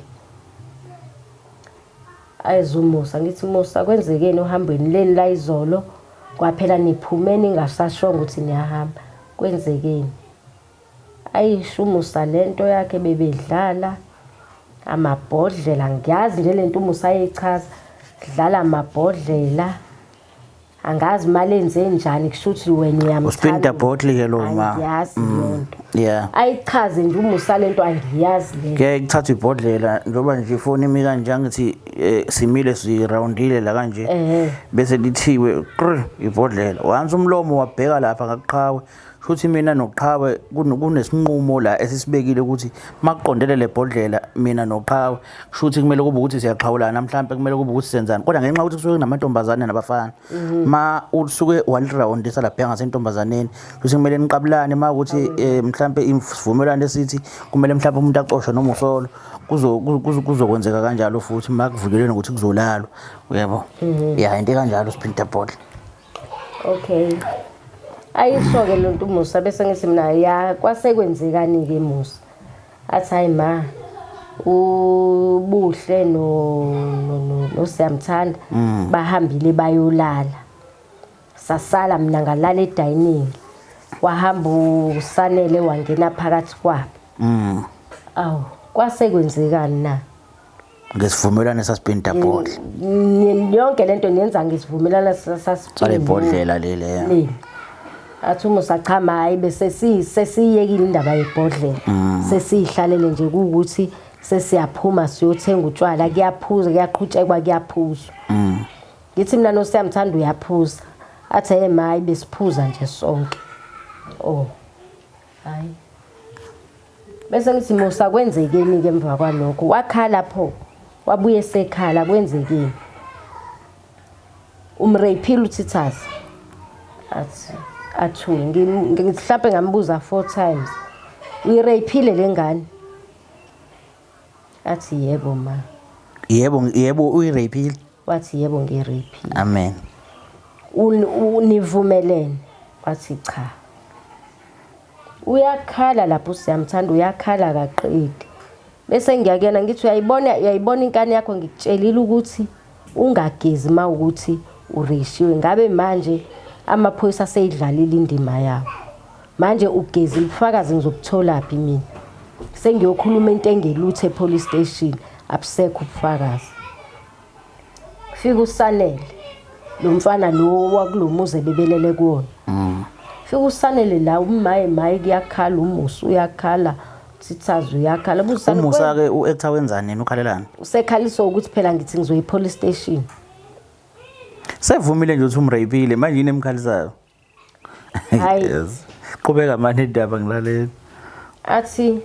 Ayeza uMusa ngithi Musa kwenzekeni ohambweni leni la izolo kwaphela niphume ningasashongo ukuthi niyahamba kwenzekeni. Ayisho uMusa lento yakhe bebedlala amabhodlela ngiyazi nje lento uMusa ayechaza dlala amabhodlela angazi imali enze njani kusho ukuthi wena uyamthanda. Uspin the bottle ke lo ma. Angiyazi leyo nto. Yeah. Ayichaze nje uMusa lento angiyazi le. Kuyaye kuthathwe ibhodlela njengoba nje ifoni imi kanje angithi simile sirawundile la kanje. Bese lithiwe qr ibhodlela. Once umlomo wabheka lapha ngakuqhawe shuthi mina noqhawe kunesinqumo la esisibekile ukuthi makuqondele le bhodlela mina noqhawe shuthi kumele kube ukuthi siyaxhawulana mhlambe kumele kube ukuthi senzani kodwa ngenxa yokuthi kusuke kunamantombazane nabafana ma usuke walirawundisa lapha ngasentombazaneni shuthi kumele niqabulane ma ukuthi mhlambe isivumelwano esithi kumele mhlambe umuntu axoshwe noma usolo kuzokwenzeka kanjalo futhi makuvunyelwene ukuthi kuzolalwa uyabo. Ya into kanjalo spin the bottle. Okay. Ayisho ke lonto uMusa bese ngithi mina ya kwase kwenzekani ke Musa. Athi hayi ma ubuhle no no siyamthanda bahambile bayolala. Sasala mina ngalala edining. Wahamba uSanele wangena phakathi kwabo. Awu kwase kwenzekani na? Ngesivumelwano saspin the bottle. Yonke lento niyenza ngesivumelwano saspin. Sale bhodlela lele. Le. Athi uMusa cha ma hayi bese sesiyekile indaba yebhodlela. Sesihlalele nje ukuthi sesiyaphuma siyothenga utshwala kuyaphuza kuyaqhutshekwa kuyaphuzwa. Ngithi mina noSiyamthanda uyaphuza. Athi hey ma hayi besiphuza nje sonke. Oh. Hayi. Bese ngithi Musa kwenzekeni ke emva kwalokho wakhala pho wabuye sekhala kwenzekeni umraphile uThithazi athi athule ngihlambe ngambuza 4 times uyiraphile lengane athi yebo ma. Yebo yebo uyiraphile. Wathi yebo ngiraphile. Amen. Univumelene wathi cha. Uyakhala lapho siyamthanda uyakhala kaqedi. Bese ngiyakuyena ngithi uyayibona uyayibona inkani yakho ngikutshelile ukuthi ungagezi mawukuthi ureshiwe ngabe manje amaphoyisa aseyidlalile indima yawo. Manje ugezi ubufakazi ngizobutholaphi mina? Sengiyokhuluma into engelutho epolice station abusekho ubufakazi. Fika uSanele lo mfana lo wakulomuzi ebebelele kuwona. Fika uSanele la umaye maye kuyakhala uMusa uyakhala Thithazi uyakhala Busani uMusa ke uactor wenzani yena ukhalelani? Usekhaliswa ukuthi phela ngithi ngizoyi police station. Sevumile nje ukuthi umrapile manje yini emkhalisayo? Hayi. Yes. Qhubeka manje indaba ngilalela. Athi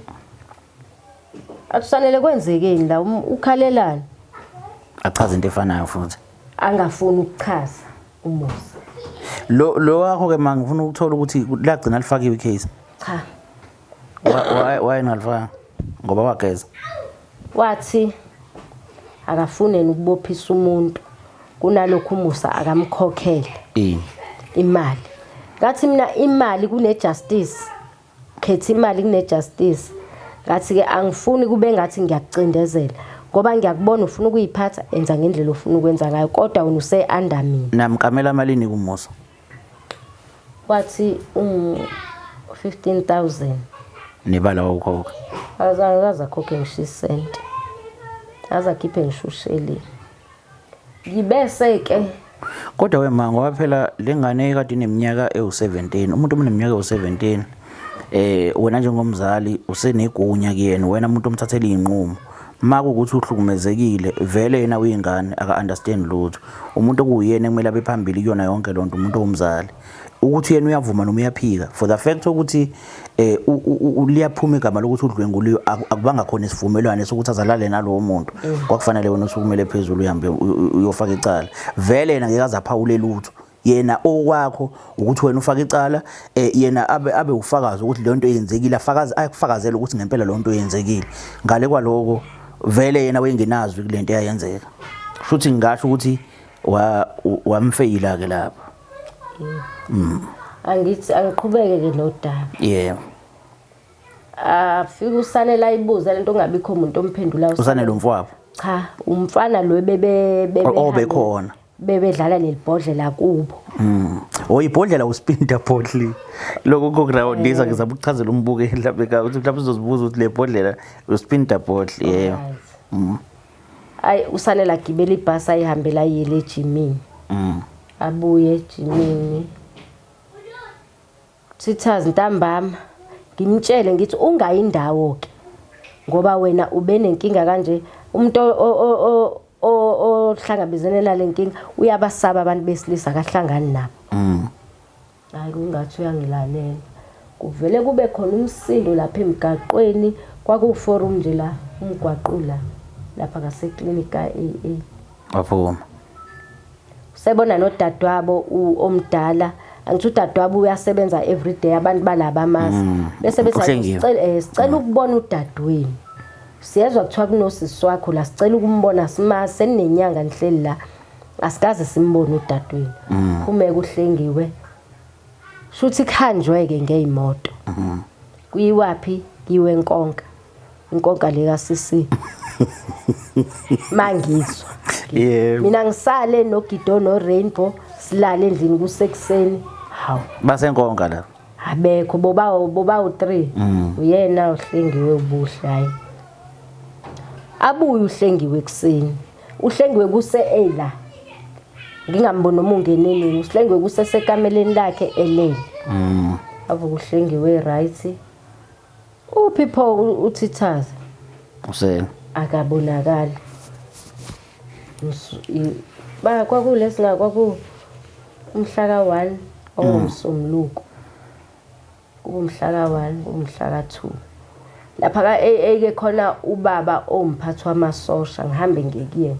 Akusanele kwenzekeni la ukhalelani? Achaze into efanayo futhi. Angafuni ukuchaza uMusa. Lo wakho ke ma ngifuna ukuthola ukuthi lagcina lifakiwe icase. Cha. Why ngalifaka? Ngoba wageza. Wathi akafune ukubophisa umuntu kunalokhu uMusa akamkhokhele. Imali. Ngathi mina imali kune justice. Khetha imali kune justice. Ngathi ke angifuni kube ngathi ngiyakucindezela ngoba ngiyakubona ufuna ukuyiphatha, enza ngendlela ofuna ukwenza ngayo, kodwa wena use under mina. Namkamela malini kuMusa? Wathi 15,000. Nebala wakukhokha. Akaze akhokhe ngisho isenti. Aze akhiphe ngisho usheleni. Ngibese ke kodwa we ma, ngoba phela lengane ekade ineminyaka ewu-17, umuntu oneminyaka ewu-17 wena njengomzali usenegunya kuyena, wena umuntu omthathela izinqumo. Makuwukuthi uhlukumezekile vele yena uyingane aka-understand lutho, umuntu okuwuyena ekumele abe phambili kuyona yonke lonto umuntu owumzali. Ukuthi yena uyavuma noma uyaphika, for the fact ukuthi liyaphuma igama lokuthi udlwenguliwe, akubanga khona isivumelwano sokuthi azalale nalowo muntu. Kwakufanele wena usukumele phezulu uhambe uyofaka icala. Vele yena ngeke aze aphawule lutho. Yena okwakho ukuthi wena ufake icala, yena abe ufakazi ukuthi le nto yenzekile, akufakazele ukuthi ngempela le nto yenzekile. Ngale kwaloko vele yena wayengenazwi kule nto eyayenzeka. Futhi ngingasho ukuthi wamfeyila ke lapho. Angithi angiqhubeke ke nodaba. Yebo. Afika uSanele ayibuza lento ongabikho umuntu omphendulayo. Usanele umfowabo? Cha, umfana lo bebe obekhona. Bebedlala lelibhodlela kubo. Oh, ibhodlela uspinda bottle. Lokho kokurawundisa ngizama ukuchazela umbuke mhlawumbe ka ukuthi mhlawumbe uzozibuza ukuthi le bhodlela uspinda bottle, yebo. Ay uSanele agibela ibhasi ayihambela ayele ejimini. Abuye ejimini. Sithazi ntambama ngimtshele ngithi ungayi indawo ke ngoba wena ube nenkinga kanje, umuntu ohlangabezene nale nkinga uyabasaba abantu besilisa, akahlangani nabo. Hayi kungathi uyangilalela. Kuvele kube khona umsindo lapha emgaqweni, kwakuwu-forum nje la umgwaqo la lapha ngaseklinikhi ka-AA. Waphuma. Sebona nodadewabo omdala, angithi udadewabo uyasebenza everyday, abantu balaba amazi. Bese bethi sicela ukubona udadewenu. Siyezwa kuthiwa kunosisi wakho la, sicela ukumbona simazi, seninenyanga nihleli la. Asikaze simbone udadewenu. Phume kuhlengiwe. Shuthi kuhanjwe ke ngezimoto. Kuyiwaphi? Kuyiwe Nkonka. Inkonka le kaCC. Mangizwa. Yebo. Mina ngisale noGido no Rainbow silale endlini kusekuseni. Hawu. Basenkonka la. Abekho bobawo 3. Uyena uhlengiwe ubuhle hayi. Abuye uhlengiwe ekseni. Uhlengiwe kuse la. Ngingamboni noma ungene nini. Uhlengiwe kusesekameleni lakhe elele. Avuka uhlengiwe right. Uphi pho uThithaza? Usele. Akabonakali. Ba kwakulesinga kwaku umhla ka-1 owomsombuluko. Kumhla ka-1 kumhla ka-2. Lapha ka-AA ke khona ubaba owumphathi wamasosha, ngihambe ngiye kuyena.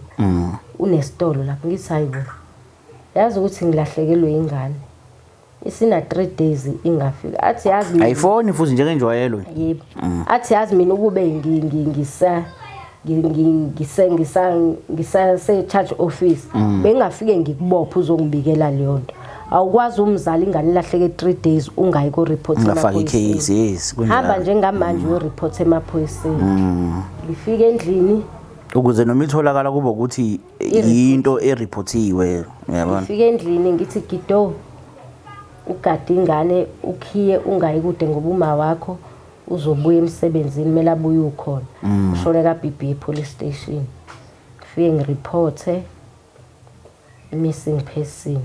Unesitolo lapho, ngithi hayibo. Yazi ukuthi ngilahlekelwe ingane. Isina 3 days ingafika. Athi yazi mina ayifoni futhi njengenjwayelo. Yebo. Athi yazi mina ukube ngisa se charge office bengafike ngikubophe uzongibikela leyo nto. Awukwazi umzali ingane ilahleke 3 days ungayi ko report ungafaki case. Yes, kunjalo. Hamba njengamanje uyo report emaphoyiseni. Ngifike endlini ukuze noma itholakala kube ukuthi into ereportiwe, uyabona. Ngifike endlini ngithi Gido ugade ingane ukhiye ungayi kude ngoba uma wakho uzobuya emsebenzini, kumele abuye ukhona. Ushone ka BB police station. Ngifike ngireporte missing person.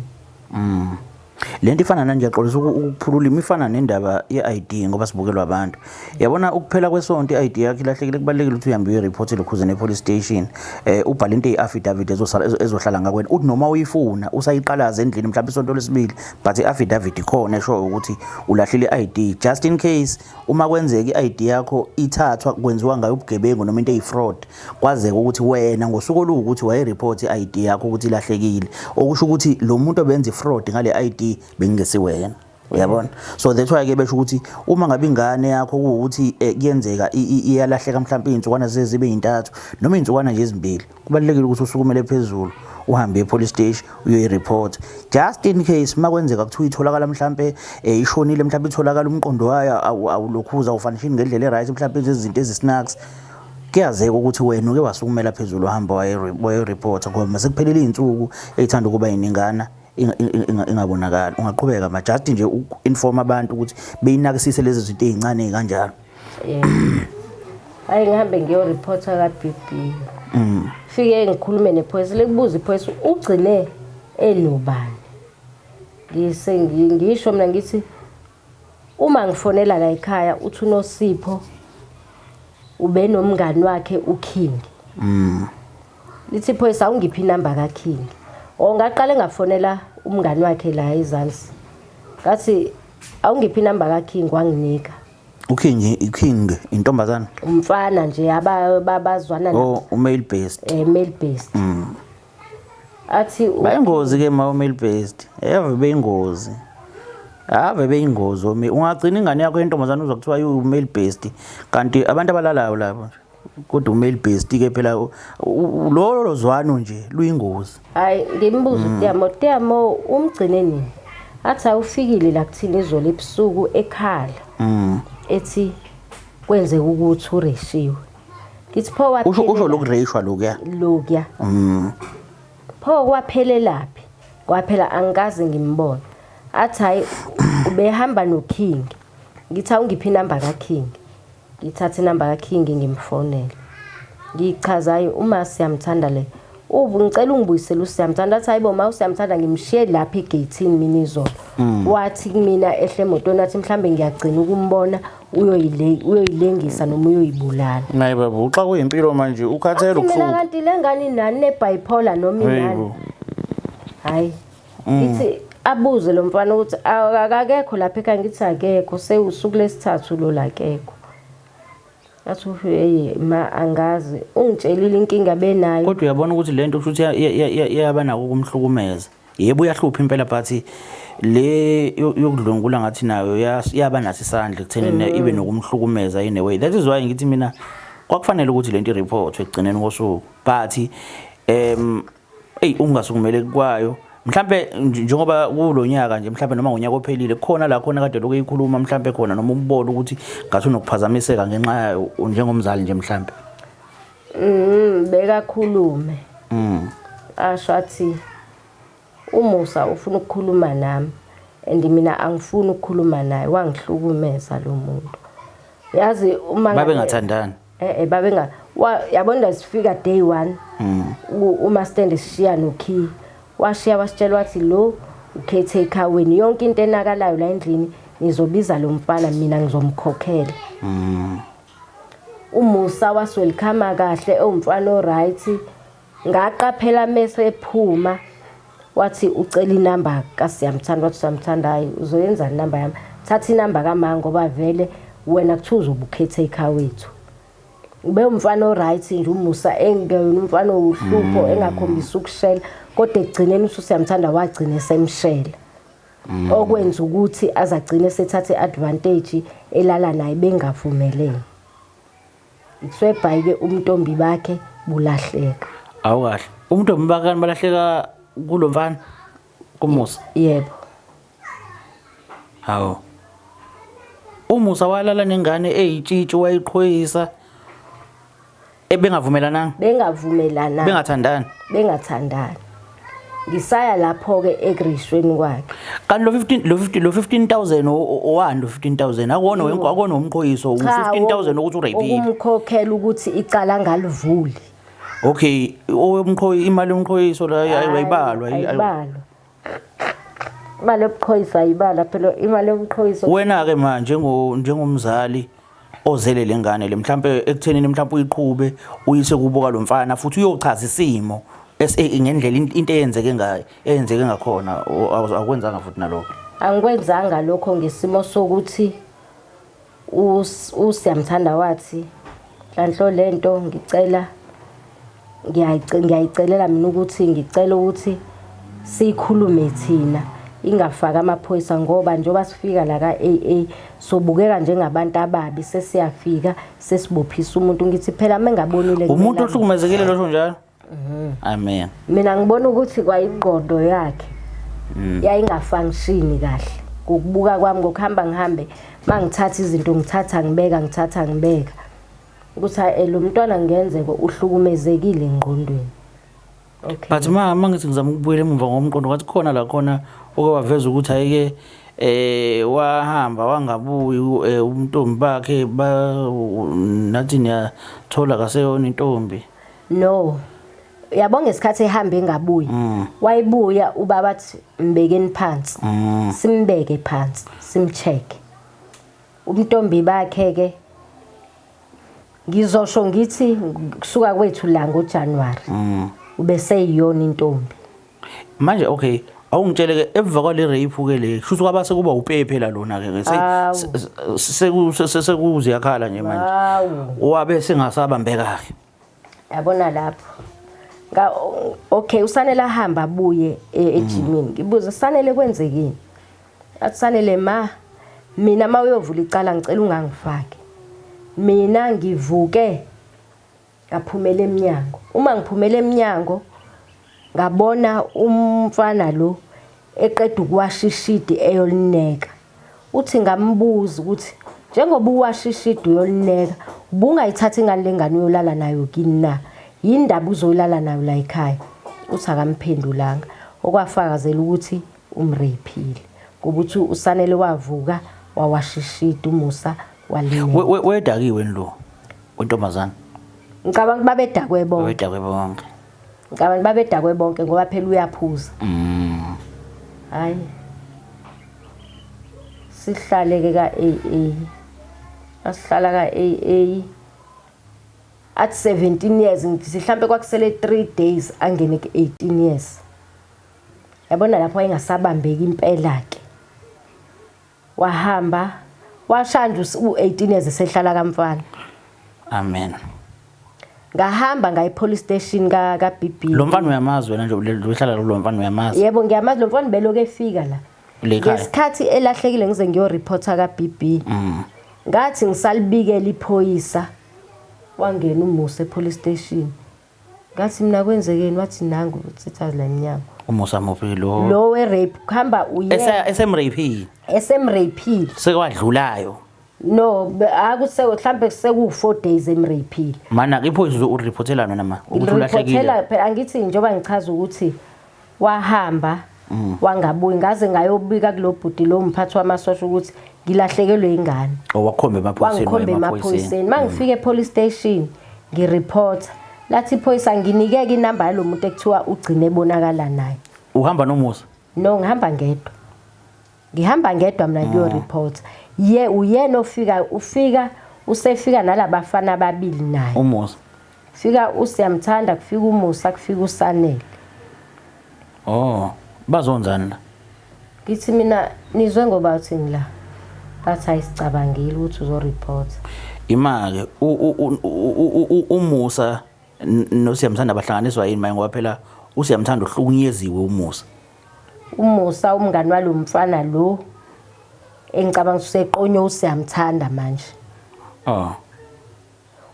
Lento ifana nanje, ngiyaxolisa ukuphula ulimi, ifana nendaba ye-ID ngoba sibukelwa abantu. Yabona ukuphela kwesonto i-ID yakho ilahlekile, kubalulekile ukuthi uhambe uyoreport elokhuzeni e-police station. Ubhale into eyi-affidavit ezosala ezohlala ngakwena. Uthi noma uyifuna usayiqalaza endlini mhlawumbe isonto lesibili, but i-affidavit ikhona eshoyo ukuthi ulahlile i-ID just in case uma kwenzeka i-ID yakho ithathwa kwenziwa ngayo ubugebengu noma into eyi-fraud, kwazeka ukuthi wena ngosuku oluwukuthi wayireport i-ID yakho ukuthi ilahlekile, okusho ukuthi lo muntu obenza i-fraud ngale ID bengingesiwena, uyabona? So that's why ke besho ukuthi uma ngabe ingane yakho kuwukuthi kuyenzeka iyalahleka mhlawumbe iy'nsukwana zibe yintathu noma iy'nsukwana nje ezimbili, kubalulekile ukuthi usukumele phezulu uhambe e-police station uyoyi-report just in case uma kwenzeka kuthiwa itholakala mhlampe ishonile, mhlampe itholakala umqondo wayo awulokhuza awufanishini ngendlela e-right, mhlampe izinto ezi-snacks, kuyazeka ukuthi wena uke wasukumela phezulu uhamba wayoreport, ngoba masekuphelile iy'nsuku ey'thanda ukuba yiningana ingabonakali. Ungaqhubeka ma, just nje uku-inform abantu ukuthi beyinakisise lezi zinto ey'ncane ey'kanjalo. Yebo. Hayi, ngihambe ngiyoreporta ka-BB. Fike ngikhulume nephoyisa, likubuza iphoyisa ugcine enobani. Ngise ngisho mina ngithi uma ngifonela la ekhaya uthi uNosipho ube nomngani wakhe uKing. Lithi iphoyisa awungiphi inamba kaKing. O ngaqale ngafonela umngani wakhe la ezansi. Ngathi awungiphi inamba kaKing, wanginika. UKing, uKing intombazana? Umfana nje abazwana. Oh, u-male based. Male based. Athi Bayingozi ke ma male based, eve beyingozi, ave beyingozi. Ungagcina ingane yakho yentombazane uzwa kuthiwa iwu-male based, kanti abantu abalalayo labo nje, kodwa u-male based ke phela lolo zwano nje luyingozi. Hayi, ngimbuza uTiamo, Tiamo umgcine nini? Athi awufikile la kuthina izolo ebusuku ekhala. Ethi kwenzeka ukuthi ureshiwe. Ngithi pho Usho usho lokureyishwa lokuya? Lokuya. Pho kwaphelelaphi? Kwaphela angikaze ngimbone. Athi hayi, ubehamba noKing. Ngithi awungiphi inamba kaKing. Ngithatha inamba kaKing ngimfonele. Ngichaza, hayi, uma siyamthanda le. Ubu ngicela ungibuyisele usiyamthanda. Athi hayibo ma, usiyamthanda ngimshiye lapha egeyithini mina izolo. Wathi kumina ehle emotweni, athi mhlambe ngiyagcina ukumbona, uyoyilengisa noma uyoyibulala. Nayi baba, uxa kuyimpilo manje ukhathele. Athi mina ukusuka kanti le ngane inani, ne-bipolar noma inani? Hayibo. Hayi, ngithi abuze lo mfana ukuthi akekho lapha ekhaya, ngithi akekho, sewusuku lesithathu lo lakekho. Athi hey ma, angazi, ungitshelile inkinga benayo. Kodwa uyabona ukuthi lento kusho ukuthi iyaba nako ukumhlukumeza. Yebo, uyahlupha impela, but le yokudlwengula ngathi nayo yaba naso isandla ekuthenini ibe nokumhlukumeza in a way. That is why ngithi mina kwakufanele ukuthi lento ireport ekugcineni kosuku, but eyi, ungasukumele kwayo mhlambe njengoba kulonyaka nje, mhlambe noma ngonyaka ophelile, kukhona la khona kade lokhu eyikhuluma mhlambe khona, noma umbona ukuthi ngathi unokuphazamiseka ngenxa yayo njengomzali nje mhlambe? Bekakhulume. Asho athi uMusa ufuna ukukhuluma nami and mina angifuni ukukhuluma naye, wangihlukumeza lo muntu. Yazi uma Babengathandani? Babenga yabona sifika day 1. Uma stand sishiya no key. Washiya wasitshela wathi lo ucaretaker wenu, yonke into enakalayo la endlini nizobiza lo mfana, mina ngizomkhokhela. UMusa waswelcome kahle, ewumfana oright. Ngaqaphela mese ephuma wathi ucela inamba kaSiyamthanda, wathi Siyamthanda hayi, uzoyenza inamba yami, thatha inamba kama ngoba vele wena kuthiwa uzobe ucaretaker wethu. Ube umfana oright nje uMusa, engeyona umfana owuhlupho, engakhombisa ukushela, kodwa ekugcineni uSiyamthanda wagcina esemshela, okwenza ukuthi azagcine sethathe advantage elala naye bengavumelene. Itswebhayi-ke umntombi bakhe bulahleka. Awukahle, umuntu bakani balahleka kulo mfana kuMusa? Yebo. Hawu, uMusa walala nengane eyitshitshi, wayiqhweyisa ebengavumelananga? Bengavumelananga. Bengathandani? Bengathandani. Ngisaya lapho-ke ekurishweni kwakhe. Kanti lo 15 lo 50 lo 15,000 owani? Lo 15,000 akuwona akuwona umqhoyiso, u 15,000 ukuthi urapile? Ukumkhokhela ukuthi icala angalivuli. Okay, owemqhoyi, imali yomqhoyiso la ayibalwa? Ayibalwa. Imali yobuqhoyisa ayibala phela imali yobuqhoyisa. Wena-ke ma njengomzali ozele le ngane le mhlampe ekuthenini mhlampe uyiqhube uyise kubo kalomfana futhi uyochaza isimo ngendlela into eyenzeke ngayo eyenzeke ngakhona akwenzanga futhi nalokho. Angikwenzanga lokho ngesimo sokuthi uSiyamthanda wathi Nhlanhlo lento ngicela ngiyayicelela mina ukuthi ngicela ukuthi siyikhulume thina ingafaki amaphoyisa ngoba njengoba sifika la ka-AA sobukeka njengabantu ababi sesiyafika sesibophisa umuntu ngithi phela mengabonile umuntu ohlukumezekile losho njalo. Amen. Mina ngibona ukuthi kwayingqondo yakhe yayingafunctioni kahle. Ngokubuka kwami ngokuhamba ngihambe mangithatha izinto ngithatha ngibeka ngithatha ngibeka. Ukuthi hayi lo mntwana ngenzeka uhlukumezekile engqondweni. Okay. But ma mangithi ngizama ukubuyela emuva ngomqondo ngathi khona la khona oke waveza ukuthi ayike wahamba wangabuyi umntombi bakhe ba nathi niyathola kaseyona intombi. No. Yabo ngesikhathi ehamba engabuyi. Wayibuya ubaba athi mbekeni phansi. Simbeke phansi, simcheck. Umntombi bakhe ke ngizosho ngithi kusuka kwethu la ngoJanuary. Ubeseyiyona intombi. Manje okay, awungitshele ke emva kwale rape ke le, kusho kwaba sekuba upepe la lona ke sekuziyakhala nje manje. Wabe sengasabambeka ke. Yabona lapho. Nga okay uSanele ahamba abuye ejimini. Ngibuze Sanele kwenzekini? Athi Sanele ma mina ma uyovula icala ngicela ungangifaki. Mina ngivuke ngaphumela emnyango. Uma ngiphumela emnyango ngabona umfana lo eqeda ukuwasha ishidi eyolineka. Uthi ngambuza ukuthi njengoba uwasha ishidi uyolineka ubungayithatha ingane lengane uyolala nayo kini na? Yini ndaba uzoyilala nayo la ekhaya? Uthi akamphendulanga okwafakazela ukuthi umraphile. Ngoba uthi uSanele wavuka wawasha ishidi uMusa walineka. Wedakiwe lo wentombazana. Ngicabanga ukuthi babedakwe bonke. Babedakwe bonke. Ngicabanga babedakwe bonke ngoba phela uyaphuza. Hayi. Sihlale ke ka AA. Asihlala ka AA. At 17 years ngithi mhlambe kwakusele 3 days angene ku 18 years. Yabona lapho wayengasabambeki impela ke. Wahamba washanja u-18 years esehlala kamfana. Amen. Ngahamba ngaye police station ka ka BB. Lo mfana uyamazi wena nje uhlala lo mfana uyamazi. Yebo ngiyamazi lo mfana beloku efika la. Ngesikhathi elahlekile ngize ngiyoreporta ka BB. Ngathi ngisalibikela iphoyisa wangena uMusa epolice station. Ngathi mina kwenzekeni wathi nangu utsitha la emnyango. UMusa muphi lo? Lo we rape kuhamba uye. Esemrape. Esemrape. Sekwadlulayo. No, akuse mhlambe seku 4 days emrape. Mana iphoyisa ureportelana nama ukuthi ulahlekile. Ngireportela phela angithi njengoba ngichaza ukuthi wahamba wangabuyi ngaze ngayobika kulobhuti lo mphathi wamasosha ukuthi ngilahlekelwe ingane. Owakhomba emaphoyiseni. Wangikhomba emaphoyiseni. Mangifika epolice station ngireporta lathi iphoyisa nginikeke inamba yalo muntu ekuthiwa ugcine ebonakala naye. Uhamba noMusa? No, ngihamba ngedwa. Ngihamba ngedwa mina kuyoreport. Ye uyena ofika ufika usefika nalabafana ababili naye. UMusa. Fika uSiyamthanda kufika uMusa kufika uSanele. Oh, bazonzani la? Ngithi mina nizwe ngoba uthi ngila. Bathi ayisicabangile ukuthi uzoreport. Imake uMusa noSiyamthanda bahlanganiswa yini manje ngoba phela uSiyamthanda uhlukunyeziwe uMusa. UMusa umngani walomfana lo engicabanga ukuthi useqonywe uSiyamthanda manje. Oh.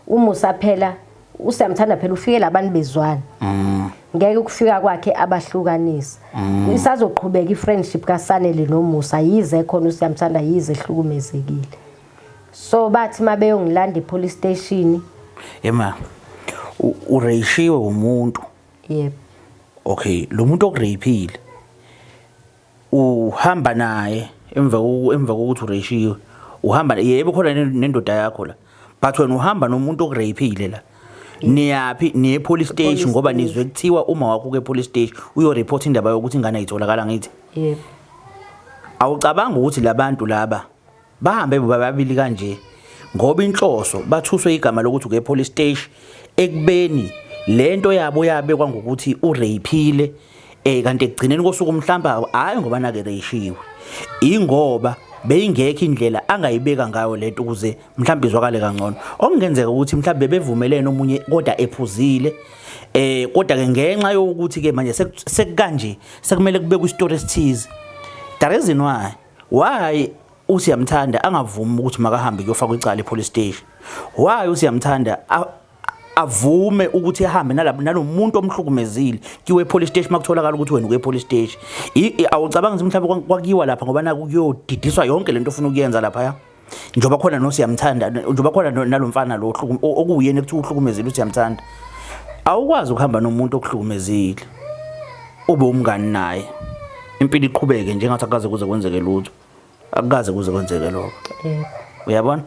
UMusa phela uSiyamthanda phela ufike labantu bezwana. Ngeke ukufika kwakhe abahlukanisa. Isazoqhubeka ifriendship kaSanele noMusa yize khona uSiyamthanda yize ehlukumezekile. So bathi mabeyongilanda epolice station. Ema ureyishiwe umuntu. Yebo. Okay, lo muntu okureyphile uhamba naye emva kokuthi ureyishiwe uhamba yebo khona nendoda yakho la but wena uhamba nomuntu okureyphile la niyaphi niye police station ngoba nizwe kuthiwa uma wakho ke police station uyoreport indaba yokuthi ingane ayitholakala ngithi. Yebo. Awucabanga ukuthi labantu laba bahambe bobabili kanje ngoba inhloso bathuswe igama lokuthi uke police station, ekubeni lento yabo yabekwa ngokuthi urapeile, kanti ekugcineni kosuku mhlawumbe hayi ngoba nake reyishiwe, ingoba beyingekho indlela angayibeka ngayo lento ukuze mhlawumbe izwakale kangcono. Okungenzeka ukuthi mhlawumbe bebevumelene omunye kodwa ephuzile, kodwa ke ngenxa yokuthi ke manje sekukanje sekumele kubekwe isitori esithize. The reason why uSiyamthanda angavumi ukuthi makahambe kuyofakwa icala epolice station, why uSiyamthanda avume ukuthi ahambe nalabo nalomuntu omhlukumezile kiwe police station makutholakala ukuthi wena uke police station? Awucabanga ukuthi mhlawumbe kwakiwa lapha ngoba naku kuyodidiswa yonke lento ofuna ukuyenza lapha ya, njengoba khona noSiyamthanda, njengoba khona nalomfana lo okuyena ekuthiwa uhlukumezile uSiyamthanda? Awukwazi ukuhamba nomuntu okuhlukumezile ube umngani naye, impilo iqhubeke njengathi akaze kuze kwenzeke lutho. Akukaze kuze kwenzeke lokho. Yebo. Uyabona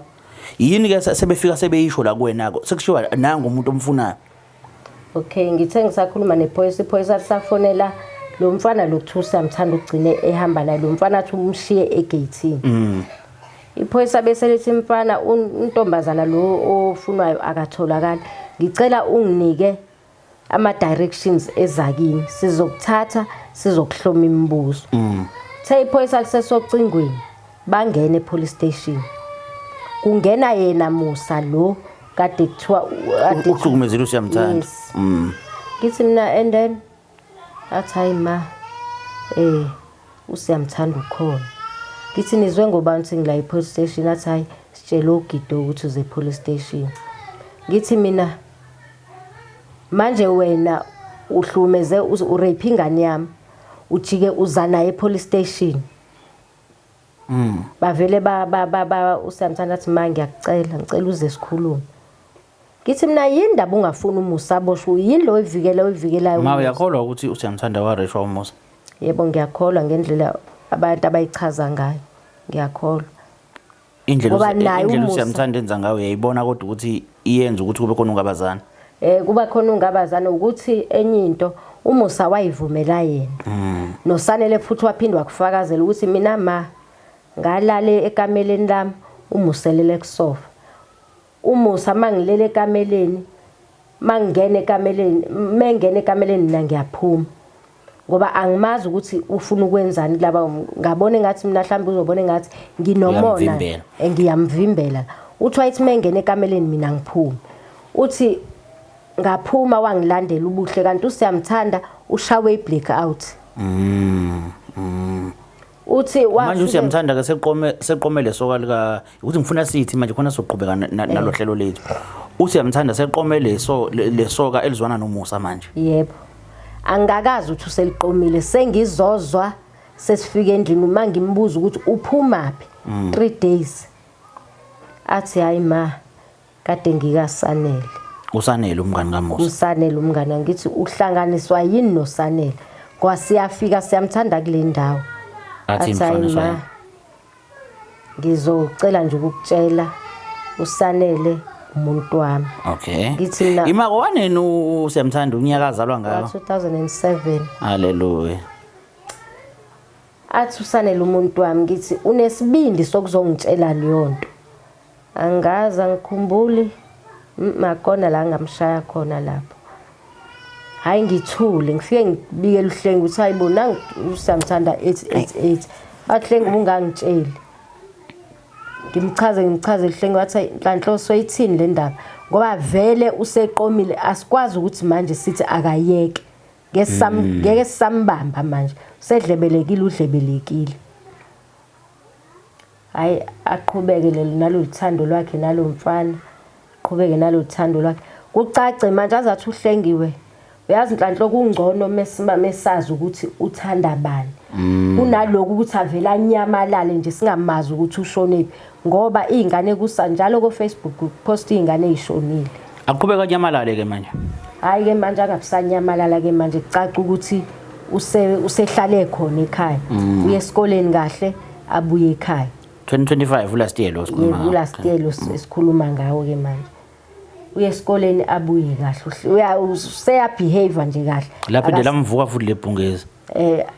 yini ke sebefika sebeyisho la kuwena ko sekushiwa nangu umuntu omfunayo. Okay, ngithe ngisakhuluma nephoyisa, iphoyisa lisafonela lo mfana lo kuthiwa usiyamthanda ugcine ehamba naye lo mfana, athi umshiye egeyithini. Iphoyisa bese lithi, mfana, untombazana lo ofunwayo akatholakali, ngicela unginike ama-directions ezakini, sizokuthatha sizokuhloma imibuzo. The iphoyisa lisesocingweni, bangena e-police station, kungena yena Musa lo kade kuthiwa uhlukumezile uSiyamthanda. Yes. Ngithi mina, and then athi, hayi ma, uSiyamthanda ukhona. Ngithi, nizwe ngobani ukuthi ngila e-police station? Athi, hayi, sitshele uGido ukuthi uze e-police station. Ngithi mina, manje wena uhlukumeze, urape ingane yami, ujike uza naye e-police station. Bavele ba ba ba, ba uSiyamthanda athi, ma, ngiyakucela, ngicela uze sikhulume. Ngithi mina, yini ndaba ungafuni uMusa aboshwe? Yini lo oyivikela, oyivikelayo Ma, uMusa? Uyakholwa ukuthi uSiyamthanda wareshwa uMusa? Yebo, ngiyakholwa ngendlela abantu abayichaza ngayo, ngiyakholwa. Indlela Ngoba naye indlela uMusa- uSiyamthanda enza ngayo, uyayibona kodwa ukuthi iyenza ukuthi kube khona ungabazana? Kuba khona ungabazana ukuthi enye into uMusa wayivumela yena. Nosanele futhi waphinde wakufakazela ukuthi mina ma ngalale ekameleni lami, uMusa elele kusofa. UMusa mangilele ekameleni, mangingena ekameleni, mengena ekameleni mina ngiyaphuma. Ngoba angimazi ukuthi ufuna ukwenzani kulaba, ngabona engathi mina mhlawumbe uzobona engathi nginomona. Uyamvimbela. Ngiyamvimbela. Uthi wayithi mengena ekameleni mina ngiphume. Uthi ngaphuma wangilandela ubuhle, kanti uSiyamthanda ushawe i-black out. Uthi Manje uSiyamthanda ke seqome lesoka lika ukuthi ngifuna sithi manje khona soqhubeka nalo hlelo lethu. USiyamthanda seqome leso lesoka elizwana noMusa manje. Yebo. Angakazi ukuthi useliqomile, sengizozwa sesifika endlini uma ngimbuza ukuthi uphumaphi 3 days. Athi, hayi ma, kade ngikaSanele. Usanele umngani kaMusa. Usanele umngane. Ngithi, uhlanganiswa yini noSanele? Ngoba siyafika siyamthanda kule ndawo. Athi Athi, hayi mfaniswa ma, yini? Ngizocela nje ukukutshela, uSanele umuntu wami. Okay. Ngithi mina Imako waneni uSiyamthanda, unyaka azalwa ngawo? 2007. Hallelujah. Athi uSanele umuntu wami. Ngithi, unesibindi sokuzongitshela leyo nto? Angazi, angikhumbuli makona la ngamshaya khona lapho. Hayi, ngithule, ngifike ngibikele uHlengi ukuthi, hayibo, nangu uSiyamthanda ethi ethi ethi. Athi, Hlengi, ubungangitsheli. Ngimchaze, ngimchaze uHlengi, wathi, "Hayi, Nhlanhloso, ithini le ndaba?" Ngoba vele useqomile, asikwazi ukuthi manje sithi akayeke. Ngeke sisambamba manje, sedlebelekile, udlebelekile. Hayi, aqhubeke lelo nalolu thando lwakhe nalo mfana, qhubeke nalo thando lwakhe, kucace manje azathi uHlengiwe, uyazi Nhlanhla, kungcono mesazi ukuthi uthanda bani kunalokhu ukuthi avele anyamalale nje singamazi ukuthi ushonephi, ngoba iy'ngane kusa njalo ko-Facebook kupost iy'ngane ey'shonile. Aqhubeka anyamalale ke manje. Hhayi-ke manje angabisanyamalala ke manje, kucaca ukuthi usehlale khona ekhaya, uye esikoleni kahle, abuye ekhaya. 2025, last year lo sikhuluma Yebo. ngawo. Last year lo esikhuluma ngawo ke manje. Uye esikoleni, abuye kahle, useyabehave nje kahle. Laphinde lamvuka futhi lebhungezi.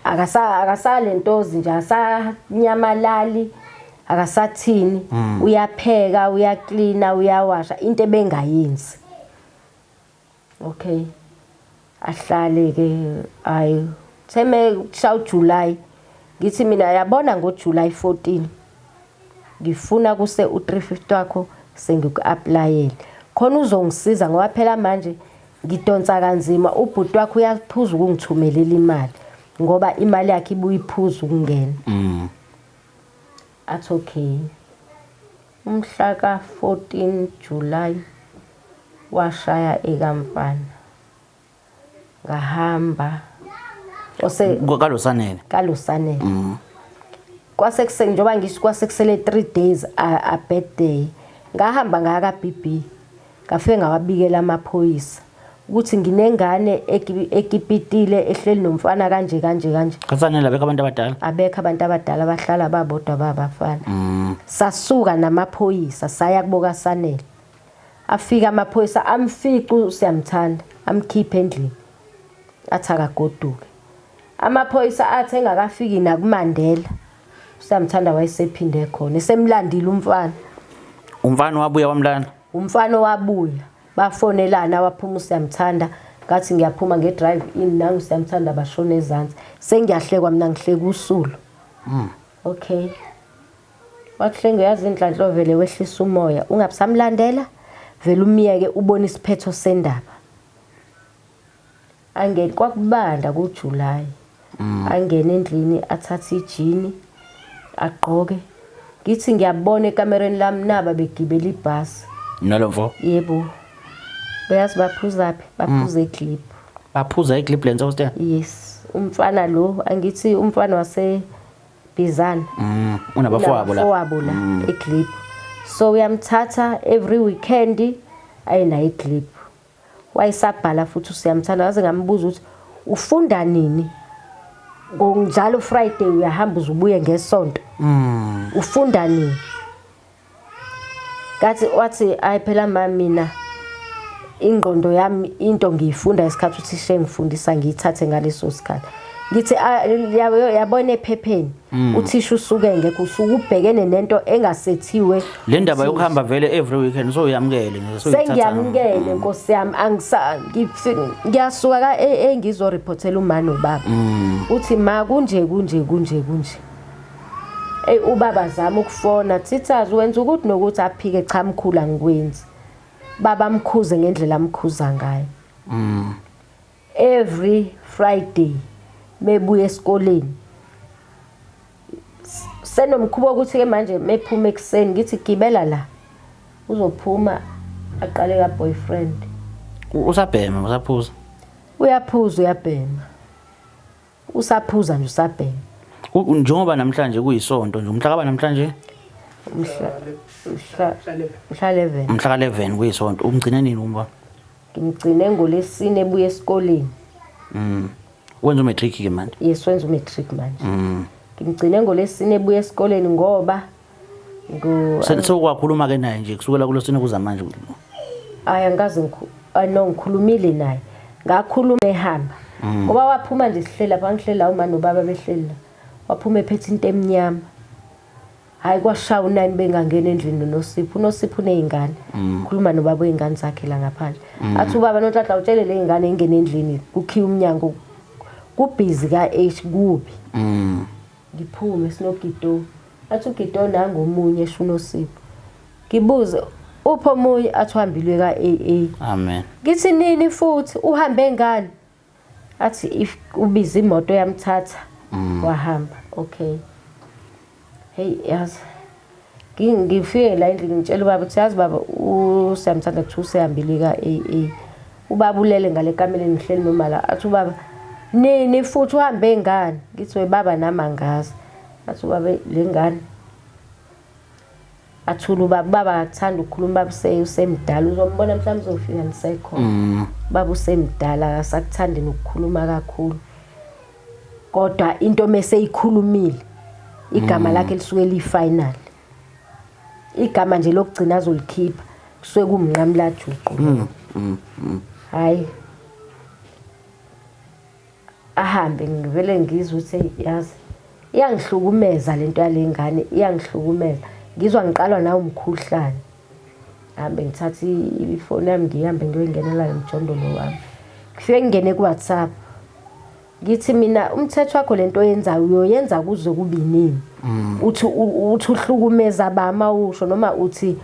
Akasalentozi nje, asanyamalali, akasathini, uyapheka, uyaklina, uyawasha, into ebengayenzi. Okay, ahlale ke. Ayi, theme kushaw July, ngithi mina yabona ngoJuly 14 ngifuna kuse u350 wakho sengiku-applyele khona uzongisiza, ngoba phela manje ngidonsa kanzima, ubhuti wakho uyaphuza ukungithumelela imali ngoba imali yakhe ibuye iphuza ukungena. Athi okay. Umhla ka-14 July washaya ekamfana, ngahamba ose Kalosanele. Kalosanele. Kwase kuse njengoba ngisho kwase kusele 3 days a birthday, ngahamba ngaya ka BB, ngafike ngawabikela amaphoyisa ukuthi nginengane ekipitile ehleli nomfana kanje kanje kanje. Kasanele abekho abantu abadala. Abekho abantu abadala, bahlala babodwa babafana. Sasuka namaphoyisa saya kubo kaSanele. Afika amaphoyisa amfica uSiyamthanda, amkhipha endlini, athi akagoduke. Amaphoyisa athi engakafiki nakuMandela, uSiyamthanda wayesephinde khona esemlandile umfana. Umfana wabuya wamlanda. Umfana wabuya, bafonelana, waphuma uSiyamthanda. Ngathi ngiyaphuma nge-drive in, nangu Siyamthanda bashona ezansi. Sengiyahlekwa mina, ngihleka usulu. Okay, wakuhlenga uyazi inhlanhla, vele wehlisa umoya, ungabisamlandela, vele umyeke, ubone isiphetho sendaba. Angene, kwakubanda kuJuly, angene endlini, athathe ijini agqoke. Ngithi ngiyabona ekamereni lami naba begibela ibhasi. Nalo mfo. Yebo, beyazi baphuzaphi? Baphuza eClip. Baphuza eCliplands hostel. Yes, umfana lo, angithi umfana wase Bizana. Unabafowabo la. Unabafowabo la eClip, so uyamthatha every weekend aye naye eClip. Wayesabhala futhi uSiyamthanda, waze ngambuza ukuthi ufunda nini, ngokunjalo Friday uyahamba uzubuye ngesonto, ufunda nini? Kathi wathi ayi phela mama, mina ingqondo yami into ngiyifunda isikhathi uthisha engifundisa, ngiyithathe ngaleso sikhathi. Ngithi "Ah, yabona ephepheni uthisha usuke ngekho, usuke ubhekene nento engasethiwe." Le ndaba yokuhamba vele every weekend so uyamukele nje, so uyithatha. Sengiyamukele nkosi yami, angisa ngiyasuka ka engizoriphothela uma nobaba uthi ma kunje kunje kunje kunje. Ey, ubaba zama ukufona, thithazi wenza ukuthi nokuthi, aphike, cha mkhulu angikwenzi. Baba mkhuze ngendlela amkhuza ngayo. Every Friday mebuya esikoleni senomkhuba ukuthi ke manje mephuma ekuseni ngithi gibela la, uzophuma aqale ka boyfriend. Usabhema, usaphuza? Uyaphuza, uyabhema, usaphuza nje, usabhema. Njengoba namhlanje kuyisonto nje, umhla kaba namhlanje? Mhla 11. Umhla ka-11 kuyisonto. Umgcine nini umbona? Ngimgcine ngolesine ebuya esikoleni. Wenza umatric ke manje? Yes, wenza umatric manje. Ngimgcine ngolesine ebuya esikoleni ngoba ngo Sewukwakhuluma ke naye nje kusukela kulosine kuza manje? Ayi, angikaze no, ngikhulumile naye, ngakhuluma ehamba ngoba waphuma nje sihleli lapha, ngihleli la, uma nobaba behleli la, waphuma ephethe into emnyama. Hayi, kwashaya u-9 bengangena endlini noNosipho. UNosipho uney'ngane, khuluma nobaba wey'ngane zakhe la ngaphandle. Athi ubaba, "Nonhlanhla, utshele le y'ngane ingene endlini, kukhiye umnyango, kubhizi ka-H kubi." Ngiphume sinoGido, athi uGido nangomunye, esho uNosipho. Ngibuze uphi omunye, athi uhambile ka-AA. Amen. Ngithi nini futhi, uhambe ngani? Athi if ubiza imoto yamthatha wahamba. Okay, hey, yazi ngifike la endlini ngitshela ubaba ukuthi yazi baba uSiyamthanda kuthiwa usehambile ka-AA. Ubaba ulele ngale kameleni, ngihleli noma la. Athi ubaba, "Nini futhi, uhambe ngani?" Ngithi, "We baba, nami angazi." Athi ubaba, "Le ngane." Athula ubaba. Ubaba akakuthanda ukukhuluma, ubaba usemdala, uzombona mhlawumbe uzofika nisekhona. Ubaba usemdala, akasakuthandi nokukhuluma kakhulu, kodwa into mese ikhulumile igama lakhe lisuke liyi-final, igama nje lokugcina azolikhipha kusuke kumnqamulajuqu. Hayi, Ahambe ngivele ngizwe ukuthi yazi iyangihlukumeza lento yale ngane iyangihlukumeza. Ngizwa ngiqalwa nawo umkhuhlane. Hambe ngithathe ifoni yami ngihambe ngiyoyingenela lo mjondolo wami. Ngifike ngingene ku-WhatsApp. Ngithi mina umthetho wakho lento oyenzayo uyoyenza kuze kube nini? Uthi uthi uhlukumeza ba mawusho noma uthi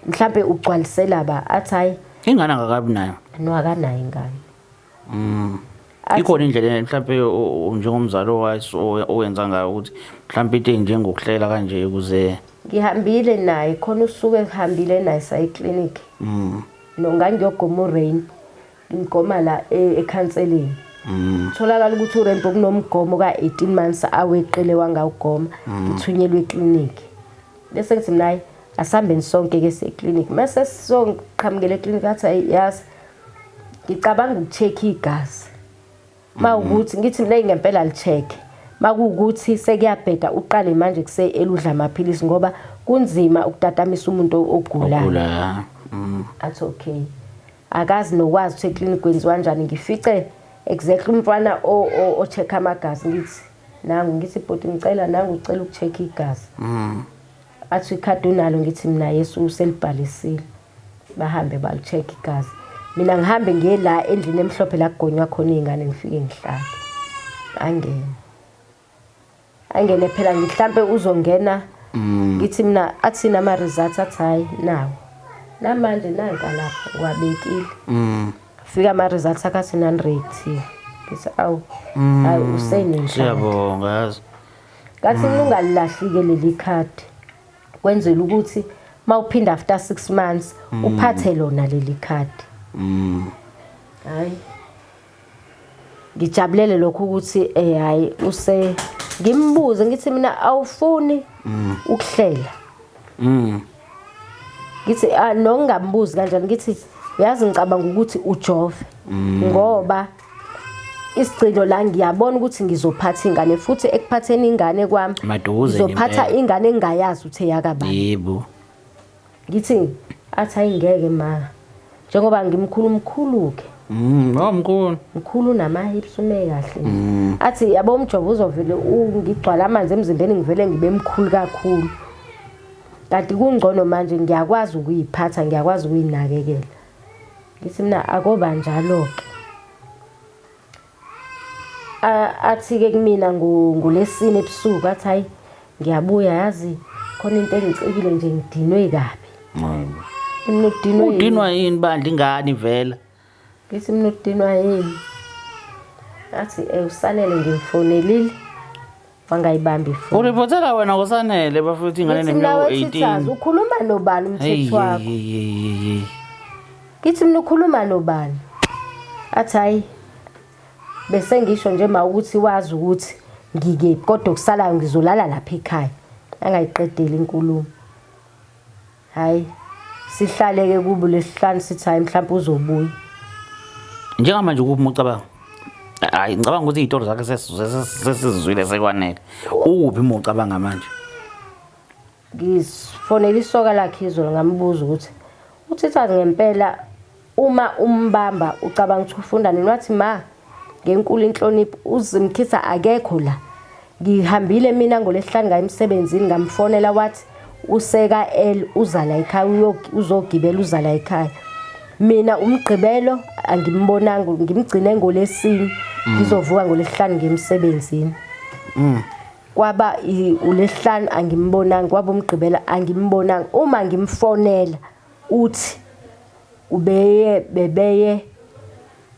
mhlambe ugcwalisela ba athi hayi Ingane akakabi nayo. no akanayo ingane. Ikhona indlela mhlambe njengomzali owenza ngayo ukuthi mhlambe into enjengokuhlela kanje ukuze Ngihambile naye khona usuku ehambile naye saye clinic. No ngangiyogoma uRain. Ngigoma la ekhanseleni. Tholakala ukuthi uRainbow kunomgomo ka-18 months aweqile wangawugoma. Ngithunyelwe eclinic. Bese ngithi mina hayi asihambeni sonke ke siye eclinic. Mase songiqhamukele eclinic athi hayi yazi ngicabanga ukucheck igazi. Mawukuthi ngithi mina ngempela licheck. Makuwukuthi sekuyabheda uqale manje kuse eludla amaphilisi ngoba kunzima ukutatamisa umuntu ogulayo. Ogula. Athi okay. Akazi nokwazi ukuthi eclinic kwenziwa kanjani ngifice exactly umfana o check amagazi ngithi nangu ngithi bhuti ngicela nangu ucela ukucheck igazi. Athi ikhadi unalo ngithi mina Yesu uselibhalisile. Bahambe balicheck igazi. Mina ngihambe ngiye la endlini emhlophe la kugonywa khona izingane ngifike ngihlale. Angene. Angene phela mhlambe uzongena ngithi mina athina ama results athi hayi nawo. Namanje nanka lapha wabekile. Fika ama results akathi non reactive. Ngithi awu hayi usenenhlanhla. Siyabonga yazi. Ngathi mina ungalilahlike leli khadi. Kwenzela ukuthi mawuphinda after 6 months uphathe lona leli khadi. Hayi. Ngijabulele lokho ukuthi hayi use ngimbuze ngithi mina awufuni ukuhlela. Ngithi no ngingambuzi kanjani ngithi uyazi ngicabanga ukuthi ujove ngoba isigcino la ngiyabona ukuthi ngizophatha ingane futhi ekuphatheni ingane kwami Maduze ngizophatha ngempela. ingane engingayazi ukuthi eyakabani. Yebo. Ngithi athi ayingeke ma njengoba ngimkhulu mkhulu ke. Oh mkhulu. Mkhulu nama hips ume kahle. Athi yabo umjovo uzovele ungigcwala amanzi emzimbeni ngivele ngibe mkhulu kakhulu. Kanti kungcono manje ngiyakwazi ukuyiphatha ngiyakwazi ukuyinakekela. Ngithi mina akoba njalo ke. Athi ke kumina ngolesine ebusuku athi hayi ngiyabuya yazi khona into engicikile nje ngidinwe kabi. Mina udinwe yini? Udinwa yini bandla ingane vela? Ngithi mina udinwa yini? Athi usanele ngimfonelile wangayibamba ifoni. Uripotela wena kusanele bafethu ingane Ngithi mina neminyaka wethithazi 18. ukhuluma nobani Hey, umthetho wakho? hey, hey, hey, hey. Ngithi mina ukhuluma nobani? Athi hayi bese ngisho nje ma ukuthi wazi ukuthi ngikephi kodwa kusalayo ngizolala lapha ekhaya. Angayiqedeli inkulumo. Hayi sihlale ke kubo lesihlanu sithi hayi mhlawumbe uzobuya. Njengamanje ukuphi ucabanga? Hayi ngicabanga ukuthi izitori zakhe sesizwile sekwanele. Ukuphi uma ucabanga manje? Ngifonela isoka lakhe izolo ngambuza ukuthi uthithazi ngempela uma umbamba ucabanga ukuthi ufunda nini wathi ma ngenkulu inhlonipho uzimkhitha akekho la. Ngihambile mina ngolesihlanu ngaye emsebenzini ngamfonela wathi useka L uzala ekhaya uzogibela uzala ekhaya. Mina umgqibelo angimbonanga ngimgcine ngolesine ngizovuka ngolesihlanu ngemsebenzini. Kwaba ulesihlanu angimbonanga kwaba umgqibelo angimbonanga uma ngimfonela uthi ubeye bebeye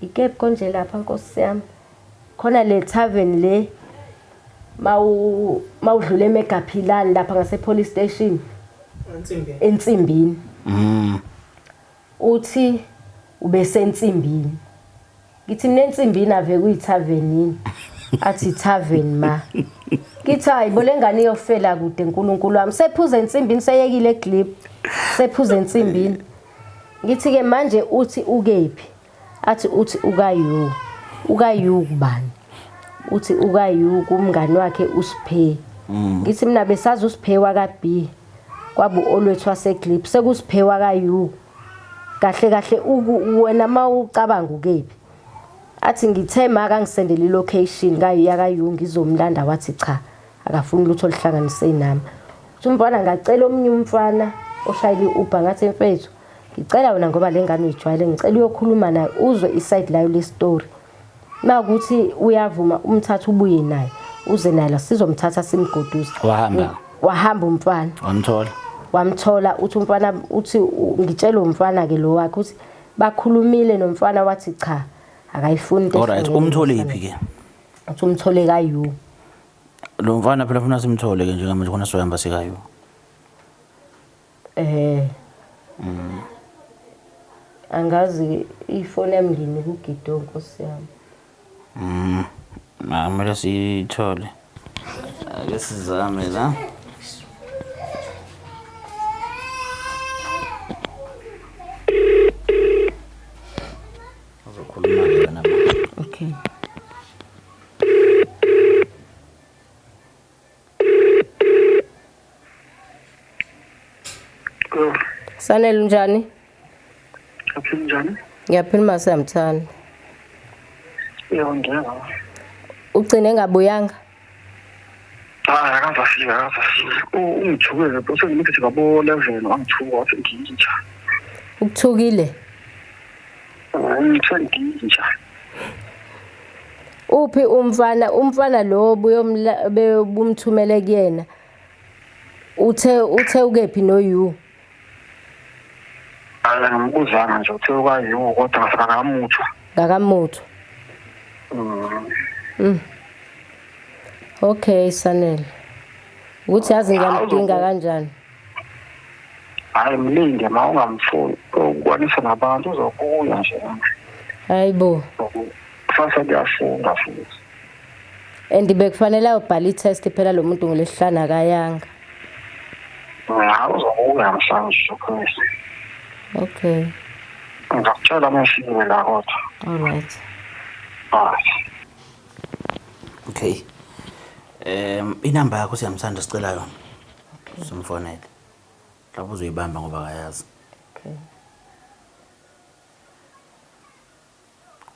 ikephi konje lapha Nkosi yami khona le tavern le mawudlule eMegaphilani lapha ngase police station ensimbini. Uthi ubesensimbini. Ngithi mina ensimbini ave kuyi-tavern yini? Athi tavern ma. Ngithi hayi bo lengane iyofela kude uNkulunkulu wami. Sephuza ensimbini seyekile eglip. Sephuza ensimbini. Ngithi ke manje uthi ukephi? Athi uthi ukayu. Ukayu kubani? Uthi ukayu kumngani wakhe uSiphe. Ngithi mina besazi uSiphe waka B. Kwabu olwethu waseglip sekuSiphe waka U. Kahle kahle wena mawucabanga ukephi? Athi ngithe maka ngisendele ilocation kayu ngizomlanda wathi cha akafuni lutho oluhlanganise nami. Uthi umfana ngacela omunye umfana oshayela i-Uber ngathi mfethu ngicela wena ngoba le ngane uyijwayele ngicela uyokhuluma naye uzwe iside layo le story. Makuthi uyavuma umthatha ubuye naye uze naye la sizomthatha simgoduze. Wahamba. Wahamba umfana. Wamthola. Wamthola uthi umfana uthi ngitshela umfana ke lo wakhe uthi bakhulumile nomfana wathi cha akayifuni into. Alright, umthole iphi ke? Uthi umthole ka U. Lo mfana phela ufuna simthole ke njengamanje khona sohamba sika U. Eh. Angazi ifoni yami nginika uGido Nkosi yami. Kumele siyithole. Ake sizame la. Uzokhuluma ke wena manje. Okay. Sanele unjani? Aphila njani? Ngiyaphila masiyamthanda. Yebo ngiyeva. Ugcine engabuyanga? Hayi akazafika akazafika. Ungithukile usengimithi ngabo 11 wangithuka wathi ngiyinja. Ukuthukile? Ngithe ngiyinja. Uphi umfana umfana lo bumthumele kuyena? Uthe uthe ukephi no you? Hayi angimkuzanga nje uthe ukayiwo kodwa ngafika ngakamuthwa. Ngakamuthwa. Okay Sanele. Ukuthi yazi ngiyamdinga kanjani? Hayi mlinde ma ungamfuni ukwanisa nabantu uzobuya nje. Hayibo. Kusasa kuyafunda futhi. And bekufanele ayobhala i-test phela lo muntu ngolesihlanu akayanga. Hayi uzobuya namhlanje okay. Okay. Ngizakutshela uma efike la kodwa. All right. Bye. Okay. Inamba yakho siyamthanda sicela yona. Simfonele. Mhlawumbe uzoyibamba ngoba akayazi. Okay.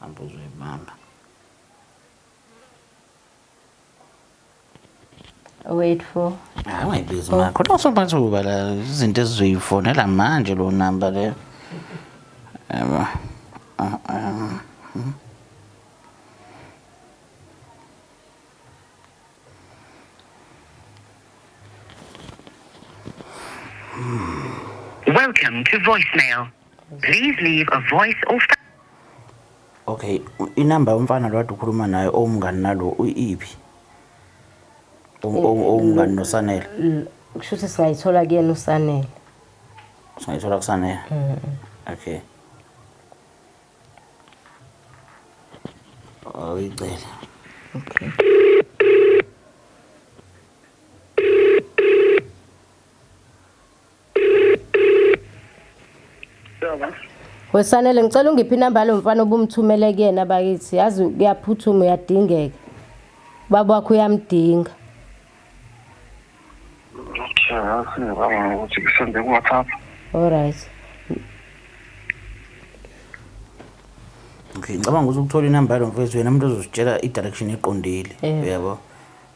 Mhlawumbe uzoyibamba. Wait for. Hayi ungayibizi ma. Khona usomathuba la izinto esizoyifonela manje lo number le. Yebo. Welcome to voicemail. Please leave a voice or Okay, inamba yomfana lo kade ukhuluma naye owumngani nalo iphi? Owumngani noSanele. Kusho ukuthi singayithola kuyena uSanele. Singayithola kuSanele. Okay. Awuyicela. Okay. Wesanele ngicela ungiphe inamba yalo mfana obumthumele kuyena bakithi yazi kuyaphuthuma uyadingeka. Baba wakho uyamdinga. Okay, asingizama ukuthi kusende ku WhatsApp. All right. Okay, ngicabanga ukuthi ukuthola inamba yalo mfethu yena umuntu ozositshela i-direction eqondile. Uyabo?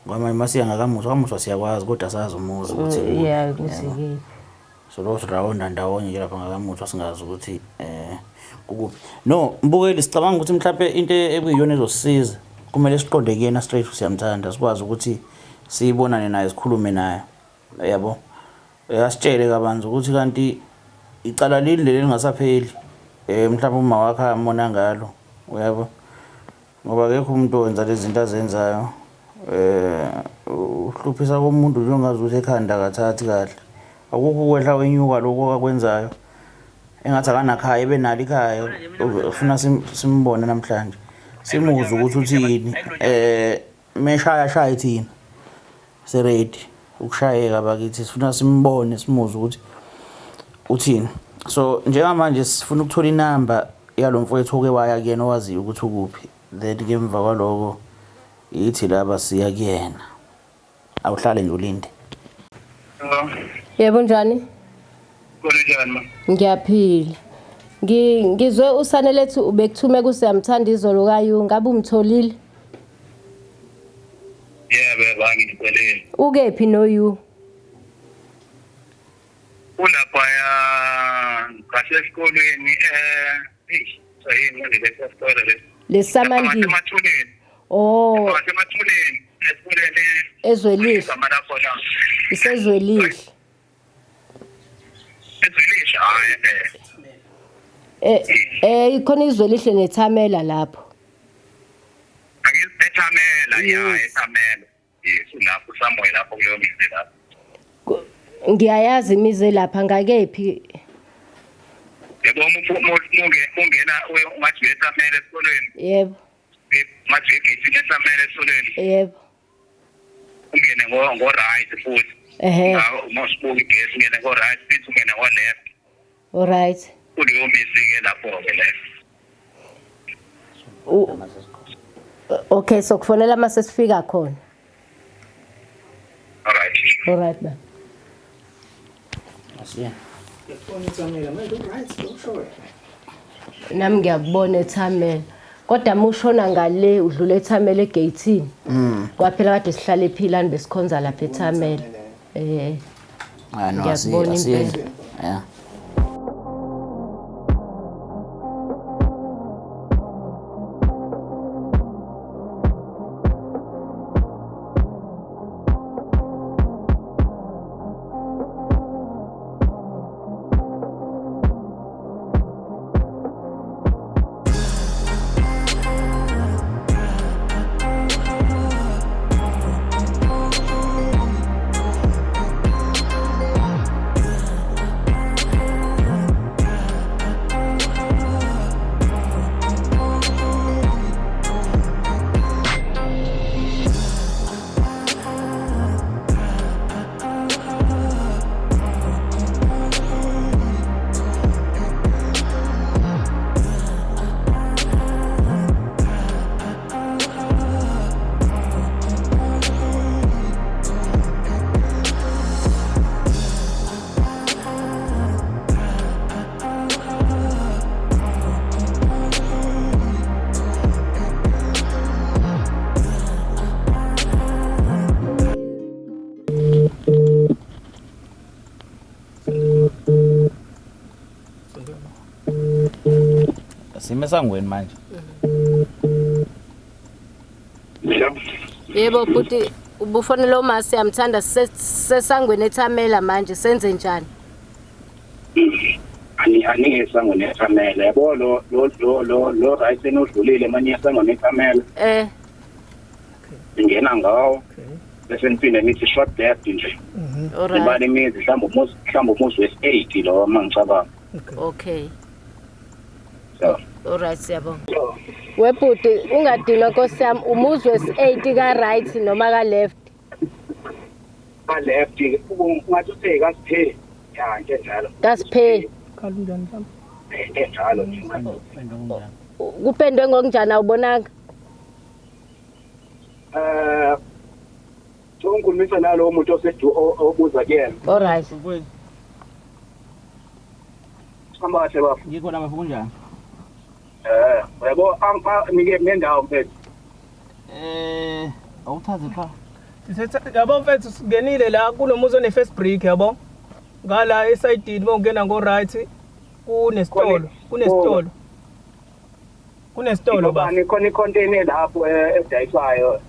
Ngoba manje masiya ngakamusa, kamusa siyakwazi kodwa sazi umuzi ukuthi kuphi. Yeah, ukuthi kephi. So lo sirawunda ndawonye nje lapha ngakamusa singazi ukuthi kukuphi. No, mbukeli sicabanga ukuthi mhlawumbe into ekuyiyona ezosisiza kumele siqonde kuyena straight siyamthanda sikwazi ukuthi sibonane naye sikhulume naye. Yabo? Asitshele kabanzi ukuthi kanti icala lini leli lingasapheli. Mhlawumbe uma wakhe amona ngalo. Uyabo? Ngoba akekho umuntu owenza lezi zinto azenzayo. Uhluphisa komuntu nje ongazi ukuthi ekhanda akathathi kahle. Akukho ukwehla wenyuka lokho akwenzayo. Engathi akanakhaya ebenalo ikhaya. Ufuna simbone namhlanje. Simuzwe ukuthi uthini. Meshaya shaya thina. Seready ukushayeka bakithi sifuna simbone simuzwe ukuthi uthini. So njengamanje sifuna ukuthola inamba yalo mfowethu oke waya kuyena owaziyo ukuthi ukuphi. Then ke emva kwaloko ithi laba siya kuyena. Awuhlale nje ulinde. Yebo njani? Kunjani ma? Ngiyaphila. Ngizwe usane lethu ubekuthume kusiyamthanda izolo kayu ngabe umtholile? Yebo, yebo, ngitholile. Ukephi noyu? Ulaphaya ngasesikolweni eish, sayini manje lesa sikole lesi. Lesamandile. Emathuneni. Oh, Emathuneni, esikoleni. Ezwelihle. Igama lakhona. Isezwelihle. Ezwelihle, hayi eh. Ikhona izwelihle nethamela lapho. Angizithamela, ya, ethamela. Yes, lapho somewhere lapho kuleyo mizi lapho. Ngiyayazi imizi lapha ngakephi? Yebo, ungena ungathi uyethamela esikolweni. Yebo. Ungathi uyegeyithini ethamela esikolweni. Yebo. Ungene ngo right futhi. Ehhe. Uma usibuka igesi ungene ngo right futhi ungene ngo left. All right. Kuleyo mizi ke lapho ke leyo. Okay, so kufonela mase sifika khona. All right. All right ba. Asiye. Nami ngiyakubona ethamela. Kodwa mushona ngale udlula ethamela egate-ini. Kwaphela kade sihlale ephilani besikhonza lapha ethamela. Ah no, asiye. Ngiyakubona Asiye. impela. Yeah. Sime esangweni manje. Yebo bhuti, ubufonela uma siyamthanda sesangweni ethamela manje senze njani? Aningesangweni ethamela. Yabo lo lo lo lo lo right enodlulile manje esangweni ethamela. Ingena ngawo. Bese niphinde nithi short left nje. All right. Ibale imizi mhlawumbe umuzi wesi-8 lo mangicabanga. Okay. So. All right, siyabonga. Webhuti ungadinwa nkosi yami, umuzi wesi-8 ka right noma ka left? Ka left, ungathi uthe kasiphe. Ya, nje njalo. Kasiphe. Kanjani mhlawumbe? Njalo nje. Kupendwe ngokunjani awubonanga? Ngikhulumisa nalowo muntu osedu obuza kuyena. All right. Hamba kahle bafo. Ngikhona bafo, kunjani? Yabo nike nendawo mfethu. Awuthaze pha. Yabo mfethu singenile la kunomuzi one first break yabo. Ngala esayidini bongena ngo right kunesitolo, kunesitolo. Kunesitolo bafo. Khona icontainer lapho edayiswayo.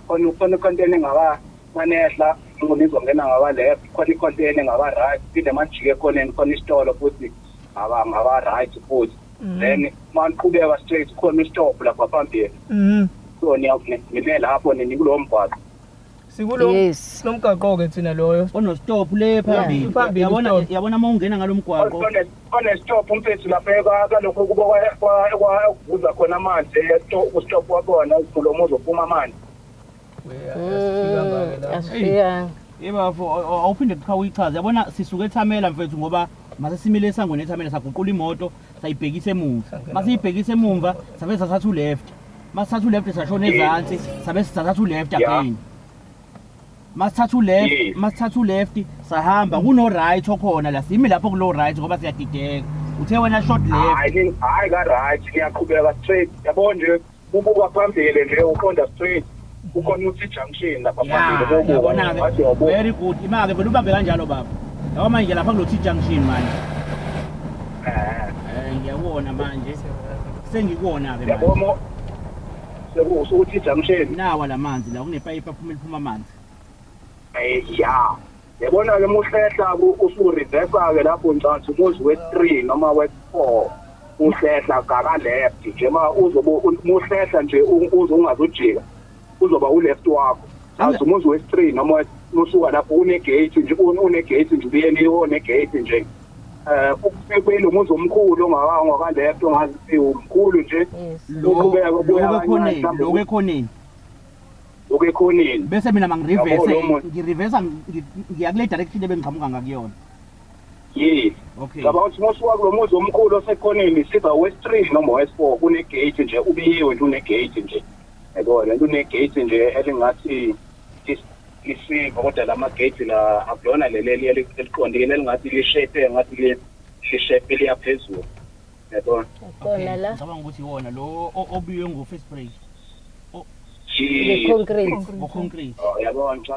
Khona icontainer ngaba manehla ngizongena ngaba left, khona icontainer ngaba right, phinde manjike khona khona isitolo futhi ngaba right futhi. Then maniqhubeka straight khona istop lapha phambili. So nime lapho nikulo mgwaqo. Sikulo nomgaqo ke thina loyo. Ono stop le phambili. Yabona yabona uma ungena ngalomgwaqo. One stop umfethu lapha kalokho kuba kuvuza khona amanzi stop wakhona kulo muzi uphuma amanzi. Asifika. Yebo bafo awuphinde qha uyichaze. Yabona sisuke ethamela mfethu ngoba mase simile esangweni ethamela saguqula imoto sayibhekisa emuva. Masiyibhekisa emumva sabe sathatha uleft. Masathatha uleft sashona ezansi sabe sithatha uleft again. Masithatha uleft, masithatha uleft sahamba kuno right okhona la simi lapho kulo right ngoba siyadideka. Uthe wena short left. Hayi, hayi ka right, ngiyaqhubeka straight. Yabo nje ubuka phambili nje uqonda straight. Kukhona uthi junction lapha phambili. Yabona ke. Very good. Ima ke vele ubambe kanjalo baba. Yabo manje lapha kulo T junction manje. Ngiyabona manje. Sengikubona ke manje. Yabo sekuwukuthi junction. Nawa lamanzi la kunepipe aphuma liphuma amanzi. Ya. Yabona ke muhlehla usu-reverse ke lapho ngicabanga umuzi we-3 noma we-4 uhlehla ngaka left nje ma uzobe muhlehla nje uze ungazujika uzoba u-left wakho. Azi umuzi we-3 noma usuka lapho une-gate nje une-gate nje biyeliwe one-gate nje. Ukufike lo muzi omkhulu ongaka left ongazi umkhulu nje uqhubeka ubuya lokho ekhoneni. Okekhoneni bese mina mangireverse ngireverse ngiya kule direction ebengiqhamuka ngakuyona. Yes. Okay. Ngaba uthi mosuka kulo muzi omkhulu osekhoneni siza West 3 noma West 4 kune gate nje ubiyiwe nje une gate nje. Yabo lento une gate nje elingathi isiva kodwa lama gate la akuyona leli eliqondile elingathi lishape ngathi lishape liyaphezulu. Yabo. Khona la. Ngicabanga ukuthi iwona lo obiywe ngo first break. The concrete. Ngo concrete. Oh yabona cha.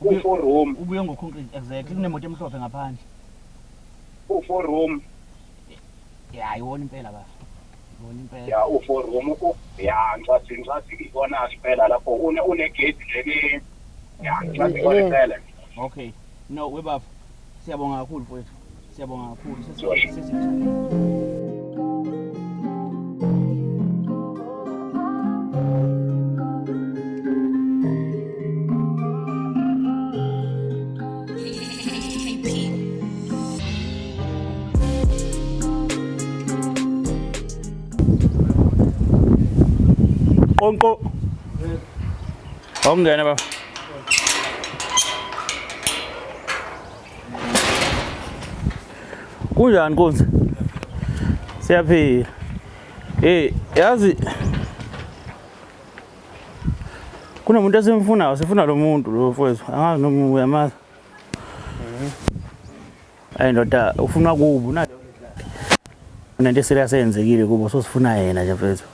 Ku-4 room. Ubuye ngo concrete exactly kunemoto emhlophe ngaphandle. Ku-4 room. Yeah, iwona impela baba. Iwona impela. Yeah, u-4 room ku. Yeah, ngicathi ngibona impela lapho une gate nje ke. Yeah, ngicathi ngibona impela. Okay. No, we baba. Siyabonga kakhulu mfowethu. Siyabonga kakhulu. Sesikuthule. Qonqo. Awungena baba. Kunjani Nkunzi? Siyaphila. Eh, yazi kunomuntu esimfunayo, sifuna lo muntu lo mfowethu. Angazi noma uyamazi. Ayi ndoda, ufuna kubo na nento serious eyenzekile kubo, so sifuna yena nje mfowethu.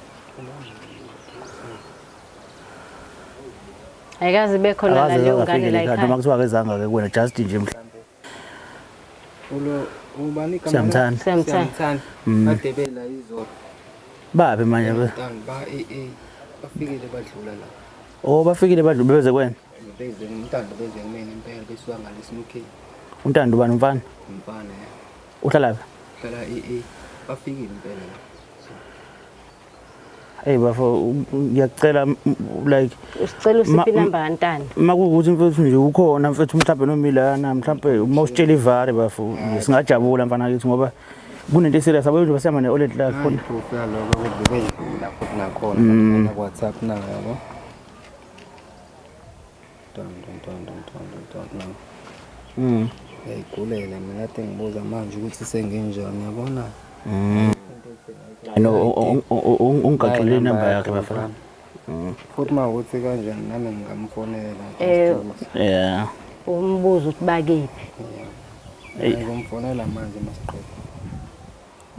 Ayikaze bekhona naleyo ngane la ekhaya. Noma kuthiwa kezanga ke kuwena just nje mhlambe. Ulo ubani igama? Siyamthanda. Siyamthanda. Badebela izolo. Babe manje ba bafikile badlula la. Oh bafikile badlula beze kwena. Beze umntando beze kumina impela besuka ngale sinukheni. Umntando ubani umfana? Umfana ya. Uhlala lapha? Uhlala bafikile impela la. Hey bafo ngiyacela like usicela usiphi inamba kaNtando. Makuwukuthi mfethu nje ukhona mfethu mhlawumbe nomilana mhlawumbe uma usitshela ivari bafo singajabula mfana kithi ngoba kunento eserious abo nje basihamba ne-oled lakhe khona. Proof yaloko ukuthi bebedlula futhi nakhona ku WhatsApp na yabo. Don don don don don don. Ngiyigulela mina kade ngibuza manje ukuthi sengenjani yabona. No ungaxoleli inamba yakhe bafana. Futhi mawukuthi kanjani nami ngingamfonela. Yeah. Umbuzo ukuthi bakephi. Ngizomfonela manje masiqeda.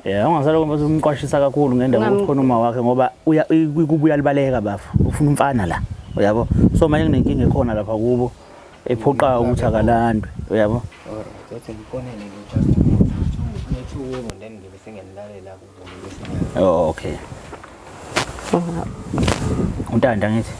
Yeah, ungasalo mfethu umqwashisa kakhulu ngendaba ukuthi khona uma wakhe ngoba uya kubuya libaleka bafo. Ufuna umfana la. Uyabo? So manje kunenkinga ekhona lapha kubo ephoqa ukuthi akalandwe. Uyabo? Alright, athi ngifonele nje just nethu then ngibe sengiyamlalela kubo bese. Oh okay. Untanda ngithi.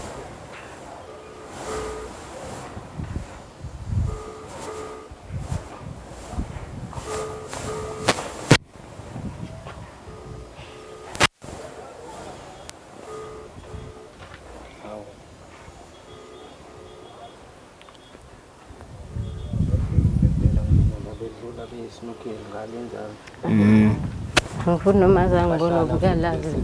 Ngifuna noma zangibona ukuyalazi.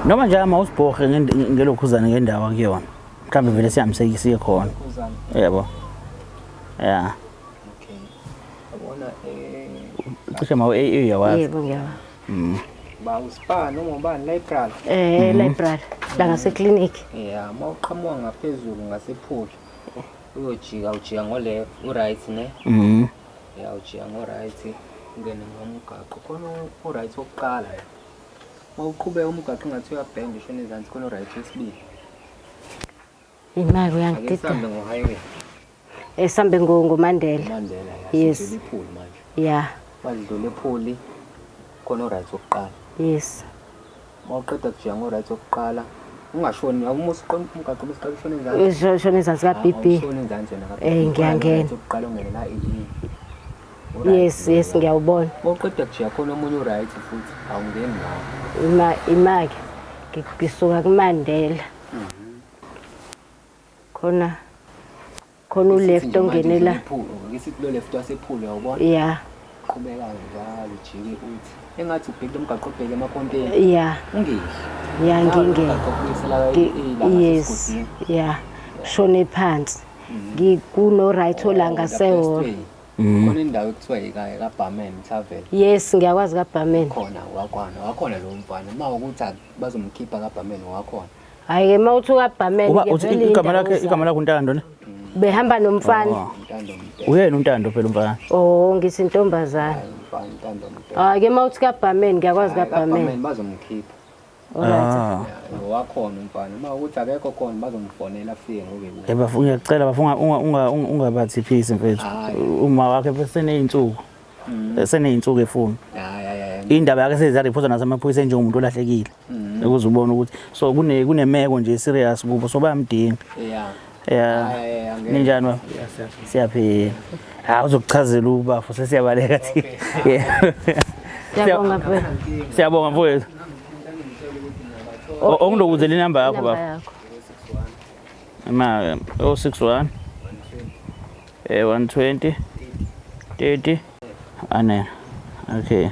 Noma nje ama usibhohe ngelokhuzana ngendawo akuyona. Mhlawumbe vele siyamsekisiye khona. Yebo. Yeah. Okay. Yabona cishe mawu AA uyawazi. Yebo ngiyawazi. Ba uspa noma ubani library? Library la ngase clinic. Yeah, mawuqhamuka ngaphezulu ngasephula. Uyojika ujika ngo-left, u-right ne? Ya ujika ngo-right ungene ngomgaqo. Khona u-right wokuqala. Uma uqhubeka umgaqo engathi uyabhenda ushone ezansi khona u-right wesibili. Imali Ake uyangidida. sihambe ngo-highway. Esambe ngoMandela. Mandela ya. Yes. Sidlula iphuli manje. Yeah. Badlula iphuli khona u-right wokuqala. Yes. Uma uqeda kujika ngo-right wokuqala ungashoni uma usuqonda umgaqo bese uqala ushone ezansi. Shona ezansi ka BB. Ushone ezansi wena ka Eh, ngiyangena. Wokuqala ungene la e. Yes, yes ngiyawubona. Uma uqeda kujika khona omunye u-right futhi awungeni ngawo. Ima imake ngisuka kuMandela. Khona khona u-left ongenela. Ake sithi lo left wasephuli uyawubona? Yeah. Qhubeka njalo ujike uthi engathi ubheke lo mgaqo obheke emakhonteni. Yeah. Ungehli. Yeah, ngingena. Umgaqo okubuyisela la Yes. esigodini. Yeah. Shone phansi. Ngikuno right olanga sehholo. Khona indawo ekuthiwa yikaya kaBarman Tavern. Yes, ngiyakwazi kaBarman. Khona wakwana, wakhona lo mfana. Uma ukuthi bazomkhipha kaBarman wakhona. Hayi ke mawuthi kaBarman Uba ke uthi vele igama indawo lakhe zayo. igama lakhe uNtando ne? Behamba nomfana. Oh. Ntando Mbhele. Uyena uNtando phela umfana. Oh, ngithi intombazana. Mfana Ntando Mbhele. Hayi ke mawuthi kaBarman ngiyakwazi Hayi, kaBarman. kaBarman bazomkhipha. Alright. Ah. Ya, wakhona umfana. Uma ukuthi akekho khona bazomfonela afike ngobe kuye. Eh bafu ngiyacela bafu unga ungabathiphisi mfethu. Hayi. Uma wakhe beseneyinsuku. Seneyinsuku efuna. Hayi hayi hayi. Indaba yakhe seyiza-report nasemaphoyiseni njengomuntu olahlekile. Ukuze ubone ukuthi so kune kunemeko nje serious kubo so bayamdinga. Yeah. Yeah. Hayi, angeke. Ninjani baba? Siyaphila. Ha uzokuchazela ubafo sesiyabaleka thina. Yeah. Siyabonga mfethu. Siyabonga mfowethu. Ongilokuzela inamba yakho Inamba baba. yakho. Ma 061 120 30 ane. Okay.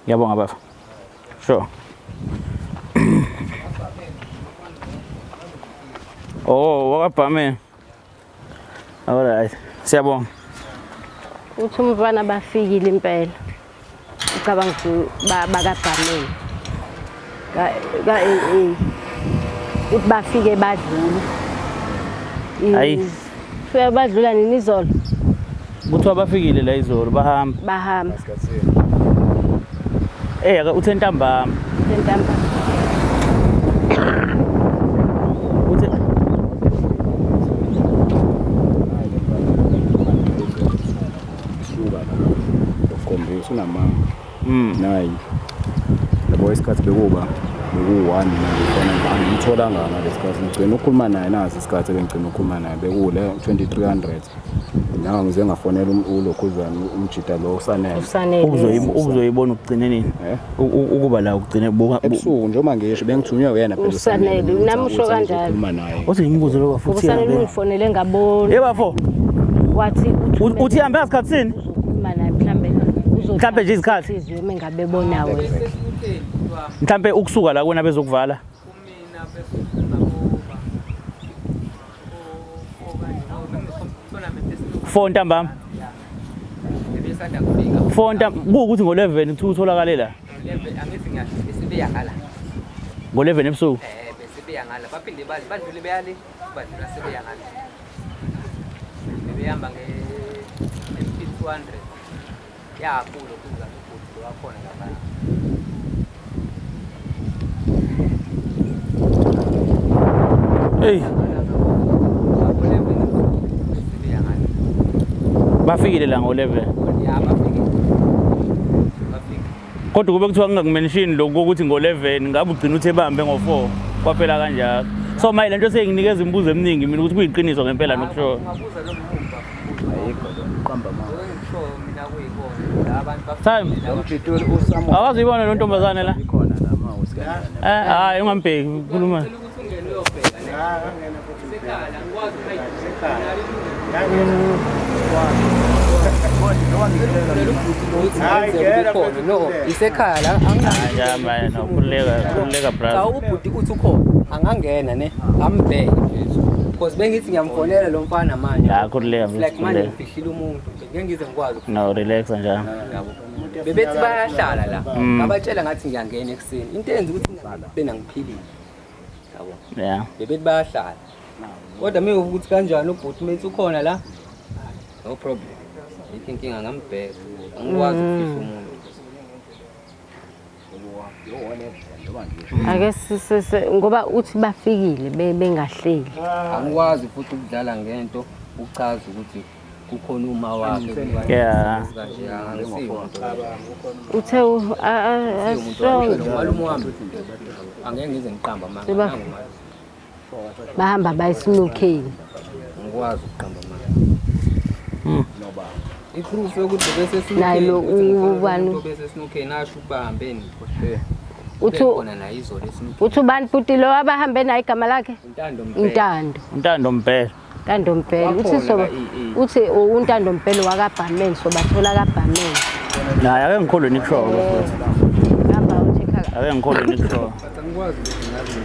Ngiyabonga baba. Sure. Oh, wakabhame. All right. Siyabonga. Uthi umfana bafikile impela. Ucabanga ukuthi bakaBarman. Ka ka AA. Uthi bafike badlula. Hayi. Fika badlula nini izolo? Kuthiwa bafikile la izolo bahamba. Bahamba. Eh ake uthe ntambama. Ntambama. Uthe Suka la ukhombisa unamanga. Nayi. Yabo isikhathi bekuba beku-1 ngifona angimtholanga ngalesikhathi ngigcina ukukhuluma naye nasi isikhathi ebengigcina ukukhuluma naye bekule 2300. Nawe ngize ngafonela ulokhuzana umjida lo usanele. Usanele. Ubuzoyibona ukugcine nini? Ukuba la ugcine buka ebusuku njengoba ngisho bengithunywe uyena phela Usanele, namusho kanjalo. Ukhuluma naye. Uthi ngimbuze lo futhi Usanele ungifonele ngabona. Yebo bafo. Wathi Uthi hambe ngasikhathi sini? uzokhuluma naye mhlambe Mhlambe nje izikhathi. Sizwe mengabe bona wena. Mhlambe ukusuka la kuwena bezokuvala. Four ntambama. Bebesanda kufika. 4 ntambama kuwukuthi ngo-11 kuthiwa utholakale la. 11 angithi ngiyasho besibeya ngala. Ngo-11 ebusuku. Besibeya ngala. Baphinde badlule beyale, badlula sebeya ngala. Bebehamba nge MP200. Ya kulo kuza ukuthi wakhona lapha. Hey. Bafikile la ngo-11. Ya bafikile. Kodwa kube kuthiwa ngingakumention lokho ukuthi ngo-11 ngabe ugcina uthi ebambe ngo-4 kwaphela kanjalo. So manje lento seyinginikeza imibuzo eminingi mina ukuthi kuyiqiniso ngempela nokusho. Ungabuza lo muva. Ayikho lo uqamba amanga. Ngisho mina kuyikona la abantu Time. Awazi uyibona lo ntombazane la? Ikhona la ma usikanjani. Hayi ungambheki khuluma. Ukuthi ungene uyobheka ne. Sekhaya ngikwazi ukuyi. No, isekhaya la Ya manje no khululeka khululeka Cha brother. ubhuti uthi ukhona angangena ne ambheke mfethu. Because bengithi ngiyamfonela lo mfana manje. Ya khululeka It's like manje mfethu. ngifihlile umuntu nje ngeke ngize ngikwazi No relax njalo. yabo. Bebethi bayahlala la. Ngabatshela ngathi ngiyangena ekuseni. Into eyenza ukuthi ngibena ngiphilile. Yabo. Yeah. Bebethi bayahlala. Kodwa uma ukuthi kanjani ubhuti methi ukhona la? No problem. Ayikho inkinga ngambheka. Angikwazi ukufihla umuntu. Ake ngoba uthi bafikile bengahleli. Angikwazi futhi ukudlala ngento uchaza ukuthi kukhona uma wakhe. Yeah. Kanje angisiyo. Uthe umalume wami angeke ngize ngiqamba amanga nangumalume. Bahamba bayisinokheni. Ngikwazi ukuqamba amanga. I-proof yokuthi bese Naye lo ubani? bese sinokheni asho ukubahambeni. Uthi khona naye izolo esinokheni. Uthi ubani futhi lo abahambe naye igama lakhe? Untando Mbhele. Untando. Untando Mbhele. Untando Mbhele. Uthi so uthi uNtando Mbhele wakaBhameni so bathola kaBhameni. Naye ake ngikhulwe nikusho futhi. Hamba ucheck Ake ngikhulwe nikusho. Angikwazi ukuthi ngazi.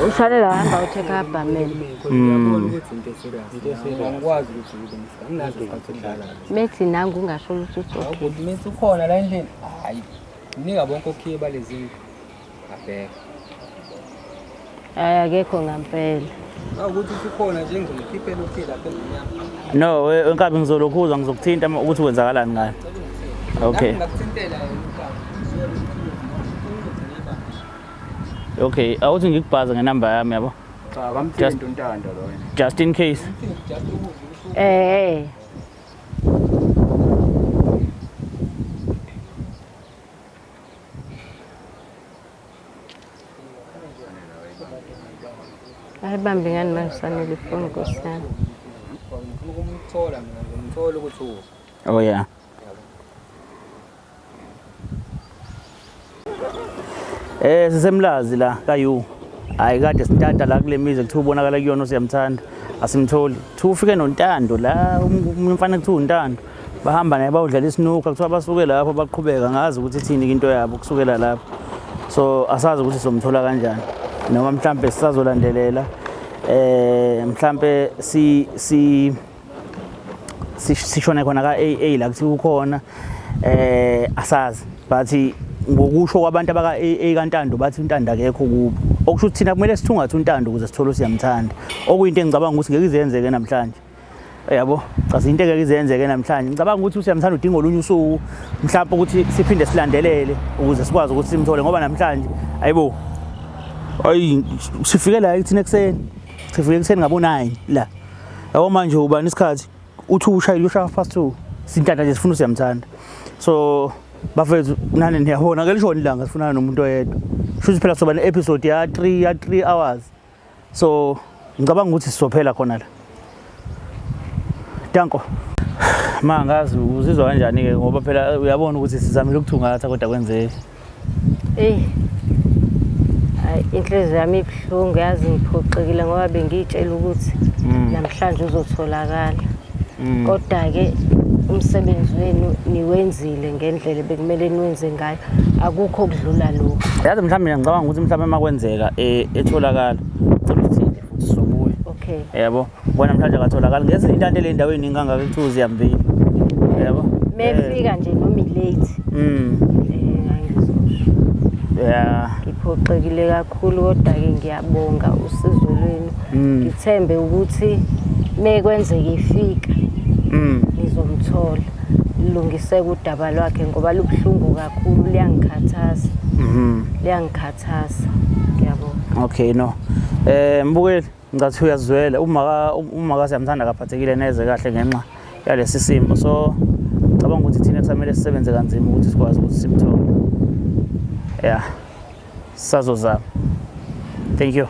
Ushanela hamba ucheck kaBhameni. Uyabona ukuthi into serious. Angikwazi ukuthi ngibe anginazo isikhathi sokudlala. Methi nangu ungasho ukuthi uthi Awubhuti methi ukhona la endlini. Hayi. Nika bonke okhiye balezi ndlu. Abheka. Hayi akekho ngempela. Awukuthi ukhona nje ngizomkhiphela okhiye lapha endlini yami. No, wenkabi ngizolokhuza ngizokuthinta ukuthi kwenzakalani ngayo. Okay. Ngakuthintela Okay, awuthi ngikubhaza ngenamba yami yabo. Cha, akamthinti uNtando loyo. Just in case. Eh. Ayibambe ngani manje sanele ifoni Nkosi yami. Ngifuna ukumthola mina ngimthola ukuthi u. Oh yeah. Sisemlazi la kaYu. Hayi kade sintanta la kule mizi kuthiwa ubonakala kuyona usiyamthanda. Asimtholi. Kuthiwa ufike noNtando la umfana kuthiwa uNtando. Bahamba naye bayodlala isinuka kuthiwa basuke lapho baqhubeka ngazi ukuthi ithini into yabo kusukela lapho. So asazi ukuthi sizomthola kanjani. Noma mhlambe sisazolandelela mhlambe si sishone khona ka AA la kuthiwa ukhona asazi but ngokusho kwabantu abaka AA kaNtando bathi uNtando akekho kubo okusho ukuthi thina kumele sithungathe uNtando ukuze sithole usiyamthanda okuyinto engicabanga ukuthi ngeke izenzeke namhlanje yabo cha into engeke izenzeke namhlanje ngicabanga ukuthi usiyamthanda udinga olunye usuku mhlawumbe ukuthi siphinde silandelele ukuze sikwazi ukuthi simthole ngoba namhlanje ayibo ayi sifike la ekuthina ekuseni sifike ekuseni ngabo 9 la yabo manje ubani isikhathi uthi ushayile ushaya past 2 sintanta nje sifuna usiyamthanda so bafethu nani niyabona ke lishona ilanga sifunana nomuntu oyedwa shuthi phela soba ne-episode ya 3 hours so ngicabanga ukuthi sizophela khona la danko ma ngazi uzizwa kanjani ke ngoba phela uyabona ukuthi sizamile ukuthungatha kodwa kwenzeki. Hayi inhliziyo yami ibuhlungu yazi ngiphoxekile ngoba bengiyitshela ukuthi namhlanje uzotholakala. Kodwa ke umsebenzi wenu niwenzile ngendlela bekumele niwenze ngayo akukho okudlula lokho. Yazi mhlawumbe mina ngicabanga ukuthi mhlawumbe makwenzeka etholakala cela usithinte futhi sizobuya. Okay. Yebo, bona namhlanje akatholakala ngezinye intante le endaweni ingangaka kuthiwa ziyambili. Yebo. Mefika nje noma late. Angizosho. Yeah. Ngiphoxekile kakhulu kodwa ke ngiyabonga usizo lwenu. Ngithembe ukuthi mekwenzeka ifika nizomthola lilungiseke udaba lwakhe ngoba lubuhlungu kakhulu liyangikhathaza. Liyangikhathaza. Ngiyabonga. Okay no. Mbukeli ngathi uyazwela uma ka siyamthanda akaphathekile neze kahle ngenxa yalesi simo so ngicabanga ukuthi thina kusamele sisebenze kanzima ukuthi sikwazi ukuthi simthole. Yeah. Sazozama. Thank you.